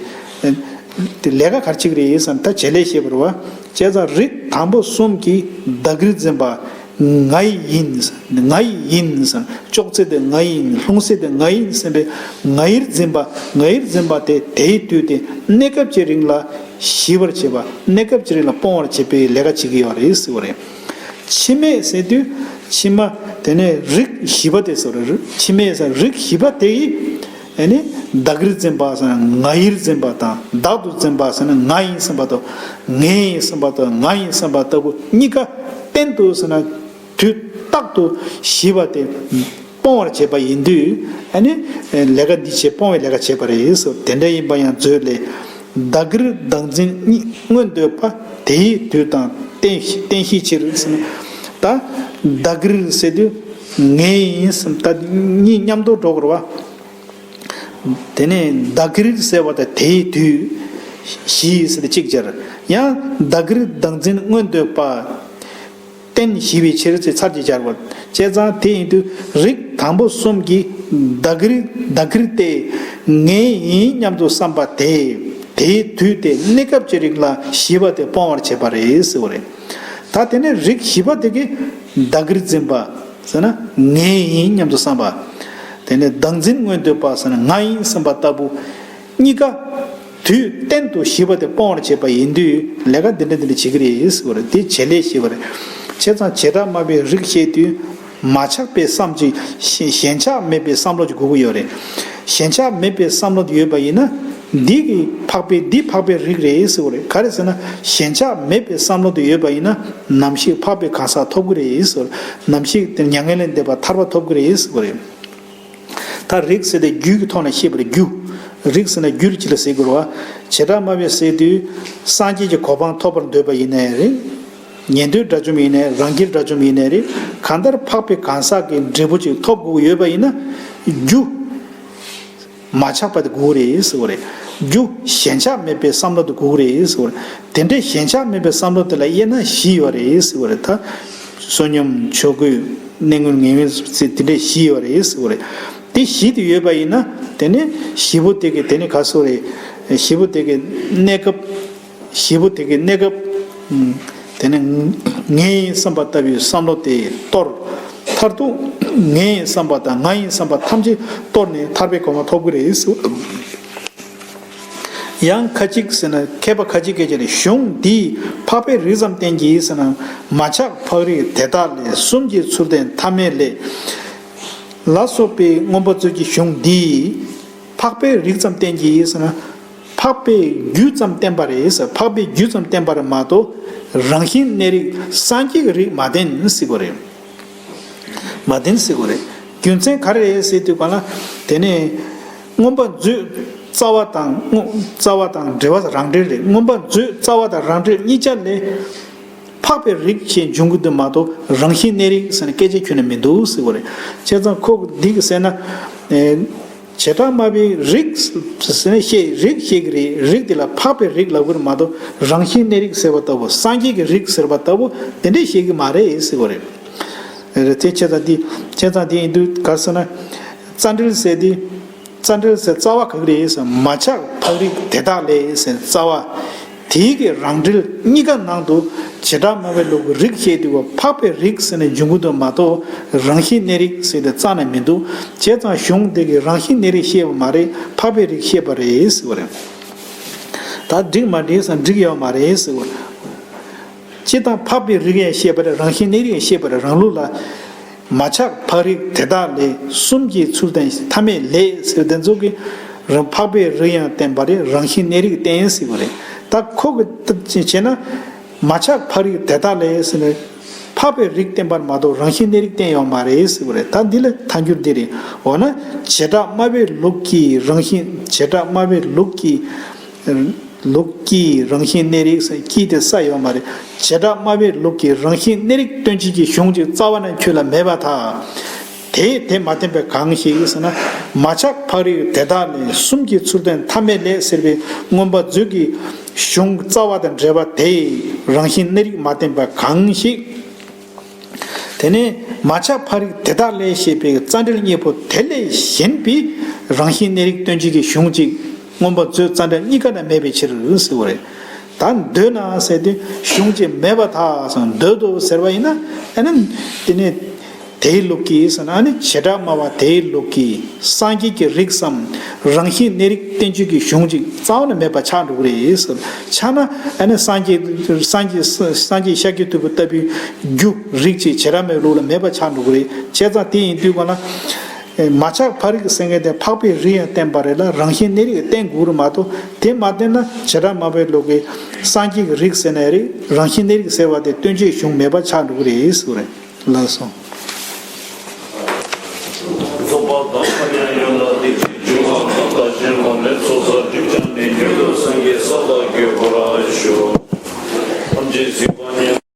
དེ་ལས་ཀ་ག་རེ་བྱེད་ཀྱི་རེད་ཟེར་ན་ད་བྱེད་ལས་ཤེས་པ་རེད་བ། བྱས་ཙང་རིགས་དང་པོ་གསུམ་གྱིས་བདག་གིར་འཛིན་པ། ང་ཡི་ཡིན། ང་ཡི་ཡིན་ཟེར། ཅོག་ཙེ་དེ་ང་ཡི་ཡིན། ལྷུང་བཟེད་དེ་ང་ཡི་ཡིན་ཟེར་བའི་ང་ཡིར་འཛིན་པ། ང་ཡིར་འཛིན་པ་དེ་དེའི་དུས་དེ་གནས་སྐབས་ཀྱི་རིང་ལ་ཞི་བར་བྱེད་པ། གནས་སྐབས་ཀྱི་རིང་ལ་སྤོང་བར་བྱེད་པའི་ལས་ཀ་བྱེད་ཀྱི་ཡོད་རེད་ཟེར་བ་རེད། ཕྱི་མས་ཟེར་དུས་ཕྱི་མ་དེ་ནས་རིགས་བཞི་པ་དེ་ཟེར་བ་རེད། ཕྱི་མས་ཟེར་རིགས་བཞི་པ་དེ་ཡིས། ཨ་ནི་བདག་གིར་འཛིན་པ་ཟེར་ན་ང་ཡིར་འཛིན་པ་དང་། བདག་ཏུ་འཛིན་པ་ཟེར་ན་ང་ཡིན་བསམ་པ་དང་། ངའི་ཡིན་བསམ་པ་དང་། ང་ཡིན་བསམ་པ་ལྟ་བུ་གཉིས་ཀ་གཏན་དུ་ཟེར་ན་དུས་རྟག་ཏུ་ཞི་བ་དེ་སྤོང་བར་བྱེད་པ་ཡིན་དུས། ཨ་ནི་ལས་ཀ་འདི་བྱེད། སྤོང་བའི་ལས་ཀ་བྱེད་པ་རེད་ཟེར། དེ་འདྲ་ཡིན་པ་ཡང་མཛོད་ལས། བདག་གིར་བདག་འཛིན་གཉིས་མངོན་འདོད་པ། དེའི་དུས་དང་རྟེན་གཏན་གཞིའི་ཕྱིར་ཟེར་ན། ད་བདག་གིར་ཟེར་དུས་ངའི་ཡིན་བསམ། ད་གཉིས་མཉམ་དུ་འགྲོ་དགོས་རེད་བ། དེ་ནས་བདག་གིར་ཟེར་བ་དང་དེའི་དུས་བཞི་ཟེར་ཏེ་གཅིག་སྦྱར། ཡང་བདག་གིར་བདག་འཛིན་མངོན་འདོད་པ། རྟེན་ཞི་བའི་ཕྱིར་ཟེར་ཚར་གཅིག་སྦྱར་བ། བྱས་ཙང་དེ་ཡིན་དུས་རིགས་དང་པོ་གསུམ་གྱིས་བདག་གིར་བདག་གིར་སྟེ་ངའི་ཡིན་སྙམ་དུ་བསམ་པ་དེ། དེའི་དུས་དེ་གནས་སྐབས་ཀྱི་རིང་ལ་ཞི་བ་དེ་སྤོང་བར་བྱེད་པ་རེད་ཟེར་བ་རེད། ད་དེ་ནས་རིགས་བཞི་པ་དེ་གིས་བདག་གིར་འཛིན་པ་ཟེར་ན་ངའི་ཡིན་སྙམ་དུ་བསམ་པ། དེ་ནས་བདག་འཛིན་མངོན་འདོད་པ་ཟེར་ན་ང་ཡིན་བསམ་པ་ལྟ་བུ། གཉིས་ཀ་དུས་གཏན་དུ་ཞི་བ་དེ་སྤོང་བར་བྱེད་པ་ཡིན་དུས་ལས་ཀ་འདི་འདྲ་འདི་འདྲ་བྱེད་ཀྱི་རེད་ཟེར་བ་རེད། དེ་བྱེད་ལས་ཞེས་པ་རེད། བྱས་ཙང་བྱེ་བྲག་སྨྲ་བའི་རིགས་བཤད་དུས་མ་ཆགས་པའི་བསམ་གྱིས་ཞེན་ཆགས་མེད་པའི་བསམ་བློ་ཅིག་དགོས་ཀྱི་ཡོད་རེད། ཞེན་ཆགས་མེད་པའི་བསམ་བློ་དེ་ཡོད་པ་ཡིན་ན། འདི་གི་འཕགས་པའི་འདི་འཕགས་པའི་རིགས་རེད་ཟེར་བ་རེད། ག་རེ་ཟེར་ན་ཞེན་ཆགས་མེད་པའི་བསམ་བློ་དེ་ཡོད་པ་ཡིན་ན་ནམ་ཞིག་འཕགས་པའི་གང་ཟག་ཐོབ་ཀྱི་རེད་ཟེར་བ་རེད། ནམ་ཞིག་དེ་མྱ་ངན་ལས་འདས་པ་ཐར་པ་ཐོབ་ཀྱི་རེད་ཟེར་བ་རེད། ད་རིགས་ཟེར་ཏེ་རྒྱུ་གི་ཐོག་ནས་བཤད་པ་རེད། རྒྱུ། རིགས་ཟེར་ན་རྒྱུ་རེད་ཅེས་ལ་ཟེར་དགོས་རེད་བ། བྱེ་བྲག་སྨྲ་བས་ཟེར་དུས་སངས་རྒྱས་ཀྱི་གོ་འཕང་ཐོབ་པར་འདོད་པ་ཡིན་ནའི་རེད། ཉན་ཐོས་དགྲ་བཅོམ་ཡིན་ནའི་རང་རྒྱལ་དགྲ་བཅོམ་ཡིན་ནའི་རེད། གང་ལྟར་འཕགས་པའི་གང་ཟག་གི་འབྲས་བུ་ཅིག་ཐོབ་དགོས་ཀྱི་ཡོད་པ་ཡིན་ན། རྒྱུ་མ་ཆགས་པ་དེ་དགོས་རེད་ཟེར་བ་རེད། རྒྱུ་ཞེན་ཆགས་མེད་པའི་བསམ་བློ་དེ་དགོས་རེད་ཟེར་བ་རེད། དེ་འདྲའི་ཞེན་ཆགས་མེད་པའི་བསམ་བློ་དེ་ལ་དབྱེ་ན་བཞི་ཡོད་རེད་ཟེར་བ་རེད། ད་བསོད་སྙོམས་ཆོས་གོས་གནས་ངན་ངན་ངོན་ཟེར་དེ་འདྲའི་བཞི་ཡོད་རེད་ཟེར་བ་རེད། དེ་བཞི་དེ་ཡོད་པ་ཡིན་ན་དེ་ནི་བཞི་པོ་དེ་གི་དེ་ནི་ག་སོ་རེད། བཞི་པོ་དེ་གི་གནས་སྐབས། བཞི་པོ་དེ་གི་གནས་སྐབས། ཨུམ། དེ་ནི་ངའི་བསམ་པ་ལྟ་བུའི་བསམ་བློ་དེ་གཏོར། མཐར་ཐུག་ངའི་བསམ་པ་དང་ང་ཡི་བསམ་པ་ཐམས་ཅད་གཏོར་ནས་ཐར་པའི་གོ་འཕང་ཐོབ་ཀྱི་རེད་ཟེར། ཡང་ཁ་ཅིག་ཟེར་ན་མཁས་པ་ཁ་ཅིག་སྐད་ཆ་རེད། གཞུང་འདིས་འཕགས་པའི་རིགས་ཙམ་བསྟན་གྱི་ཟེར་ན། མ་ཆགས་འཕགས་རིགས་དེ་དག་ལས། གསུམ་གྱིས་ཚུལ་བསྟན་ཐ་མལ་ལས། ལ་སོགས་པའི་མངོན་པ་མཛོད་ཀྱི་གཞུང་འདིས་འཕགས་པའི་རིགས་ཙམ་བསྟན་གྱི་ཟེར་ན། འཕགས་པའི་རྒྱུད་ཙམ་བསྟན་པ་རེད་ཟེར། འཕགས་པའི་རྒྱུད་ཙམ་བསྟན་པ་རེད་མ་གཏོགས་རང་བཞིན་གནས་རིགས་སངས་རྒྱས་ཀྱི་རིགས་མ་བསྟན་ཟེར་གྱི་རེད། མ་བསྟན་ཟེར་གྱི་རེད། རྒྱུ་མཚན་ག་རེ་རེད་ཟེར་དུས་ག་ལ། དེ་ནས་མངོན་པ་མཛོད་རྩ་བ་དང་། རྩ་བ་དང་འབྲེལ་བ་རང་འབྲེལ་རེད། མངོན་པ་མཛོད་རྩ་བ་དང་རང་འབྲེལ་གཉིས་ཆ་ལས། འཕགས་པའི་རིགས་ཞེས་འབྱུང་གི་འདུག་མ་གཏོགས་རང་བཞིན་གནས་རིགས་ཟེར་ན་སྐད་ཆ་ཁྱོན་ནས་མི་འདུག་ཟེར་བ་རེད། བྱས་ཙང་ཁོ་འདི་གི་ཟེར་ན། ཨེ། བྱེ་བྲག་སྨྲ་བའི་རིགས་ཟེར་ན་བཤད། རིགས་བཤད་ཀྱི་རེད། རིགས་དེ་ལ་འཕགས་པའི་རིགས་ལབ་ཀྱི་རེད་མ་གཏོགས་རང་བཞིན་གནས་རིགས་ཟེར་བ་ལྟ་བུ། སངས་རྒྱས་ཀྱི་རིགས་ཟེར་བ་ལྟ་བུ་དེ་འདྲས་བཤད་ཀྱི་མ་རེད་ཟེར་བ་རེད། རེད་དེ་བྱས་ཙང་འདི། བྱས་ཙང་འདི་ཡིན་དུས་ག་རེ་ཟེར་ན། རྩ་འགྲེལ་ཟེར་དེ། རྩ་འགྲེལ་ཟེར་རྩ་བ་ག་གི་རེད་ཟེར། མ་ཆགས་འཕགས་རིགས་དེ་དག་ལས་ཟེར་རྩ་བ། དེའི་གི་རང་འགྲེལ་གཉིས་ཀ་ནང་དུ་བྱེ་བྲག་སྨྲ་བའི་ལུགས་ཀྱི་རིགས་བཤད་དུས་འཕགས་པའི་རིགས་ཟེར་ནས་འབྱུང་གི་འདུག་མ་གཏོགས་རང་བཞིན་གནས་རིགས་ཟེར་དེ་རྩ་ནས་མི་འདུག་བྱས་ཙང་གཞུང་འདི་གི་རང་བཞིན་གནས་རིགས་བཤད་པ་མ་རེད། འཕགས་པའི་རིགས་བཤད་པ་རེད་ཟེར་བ་རེད། ད་འགྲིག་མ་འགྲིག་ཟེར་འགྲིག་ཡོད་མ་རེད་ཟེར་བ་རེད། སྤྱིར་བཏང་འཕགས་པའི་རིགས་ཡང་བཤད་པ་རེད། རང་བཞིན་གནས་རིགས་ཡང་བཤད་པ་རེད། རང་ལུགས་ལ། མ་ཆགས་འཕགས་རིགས་དེ་དག་ལས། གསུམ་གྱིས་ཚུལ་བསྟན་ཐ་མལ་ལས་ཟེར་དེ་ཚོ་གིས་རང་འཕགས་པའི་རིགས་ཡང་བསྟན་པ་རེད། རང་བཞིན་གནས་རིགས་བསྟན་ཟེར་བ་རེད། ད་ཁོ་གི་བྱས་ན་མ་ཆགས་འཕགས་རིགས་དེ་དག་ལས་ཟེར་ནས་འཕགས་པའི་རིགས་བསྟན་པར་མ་གཏོགས་རང་བཞིན་གནས་རིགས་བསྟན་ཡོད་མ་རེད་ཟེར་བ་རེད། ད་འདི་ལ་ཐལ་འགྱུར་འདི་རེད། འོ་ན་བྱེ་བྲག་སྨྲ་བའི་ལུགས་ཀྱི་རང་བཞིན། བྱེ་བྲག་སྨྲ་བའི་ལུགས་ཀྱི། ལུགས་ཀྱི་རང་བཞིན་གནས་རིགས་ཀྱི་དེ་ས་ཡོད་མ་རེད། བྱེ་བྲག་སྨྲ་བའི་ལུགས་ཀྱི་རང་བཞིན་གནས་རིགས་སྟོན་བྱེད་ཀྱི་གཞུང་གཅིག་རྩ་བ་ནས་ཁྱོད་ལ་མེད་པར་ཐལ། དེས་དེ་མ་བསྟན་པ་གང་ཞིག་ཟེར་ན། མ་ཆགས་ཕ་རོལ་དེ་དག་ལས། གསུམ་གྱི་ཚུལ་བསྟན་ཐ་མལ་ལས་ཟེར་བའི་མངོན་པ་མཛོད་ཀྱི་གཞུང་རྩ་བ་དང་འབྲེལ་བ་དེས་རང་བཞིན་གནས་རིགས་མ་བསྟན་པ་གང་ཞིག་དེ་ནས་མ་ཆགས་ཕ་རོལ་དེ་དག་ལས་ཞེས་པའི་རྩ་འགྲེལ་གཉིས་པོ་དེ་ལས་གཞན་པའི་རང་བཞིན་གནས་རིགས་སྟོན་བྱེད་ཀྱི་གཞུང་གཅིག་མངོན་པ་མཛོད་རྩ་འགྲེལ་གཉིས་ཀ་ན་མེད་པའི་ཕྱིར་ཟེར་བ་རེད། ད་འདོད་ན་ཟེར་དུས་གཞུང་གཅིག་མེད་པར་ཐལ་ཟེར། འདོད་དོ་ཟེར་བ་ཡིན་ན་ཨ་ནི་དེ་ནས་དེའི་ལུགས་ཀྱིས་ཟེར་ན། ཨ་ནི་བྱེ་བྲག་སྨྲ་བ་དེའི་ལུགས་ཀྱིས་སངས་རྒྱས་ཀྱི་རིགས་སམ་རང་བཞིན་གནས་རིགས་བསྟན་བཅོས་ཀྱི་གཞུང་གཅིག་རྩ་བ་ནས་མེད་པ་ཆགས་འགྲོ་གི་རེད་ཟེར། ཆགས་ན་ཨ་ནི་སངས་རྒྱས་སངས་རྒྱས་སངས་རྒྱས་ཤཱཀྱ་ཐུབ་པ་ལྟ་བུའི་རྒྱུ་རིགས་གཅིག་བྱེ་བྲག་སྨྲ་བའི་ལུགས་ལ་མེད་པ་ཆགས་འགྲོ་གི་རེད། བྱས་ཙང་དེ་ཡིན་དུས་གང་ལ། མ་ཆགས་ཕ་རོལ་ཟེར་མཁན་དེ་འཕགས་པའི་རིགས་ཡང་བསྟན་པ་རེད་ལ། རང་བཞིན་གནས་རིགས་བསྟན་དགོས་རེད་མ་གཏོགས། དེ་མ་བསྟན་ན་བྱེ་བྲག་སྨྲ་བའི་ལུགས་ཀྱི་སངས་རྒྱས་ཀྱི་རིགས་ཟེར་ན་རེད། རང་བཞིན་གནས་རིགས་ཟེར་བ་དེ་སྟོན་བྱེད་གཞུང་མེད་པ་ཆགས་འགྲོ་གི་རེད་ཟེར་བ་རེད། ལགས་སོ། ཚོགས་པ་དང་ཁ་ཉན་ཡོད་ན་དེ་ཅིག་འབྱུང་བ་དང་། བདག་གཞན་ལ་ལས་ཚོགས་བསགས་སྒྲིབ་སྦྱངས་ནས། མྱུར་དུ་སངས་རྒྱས་ས་ལ་འགོད་པར་ཤོག །ཐམས་ཅད་གཟིགས་པ་ཉིད་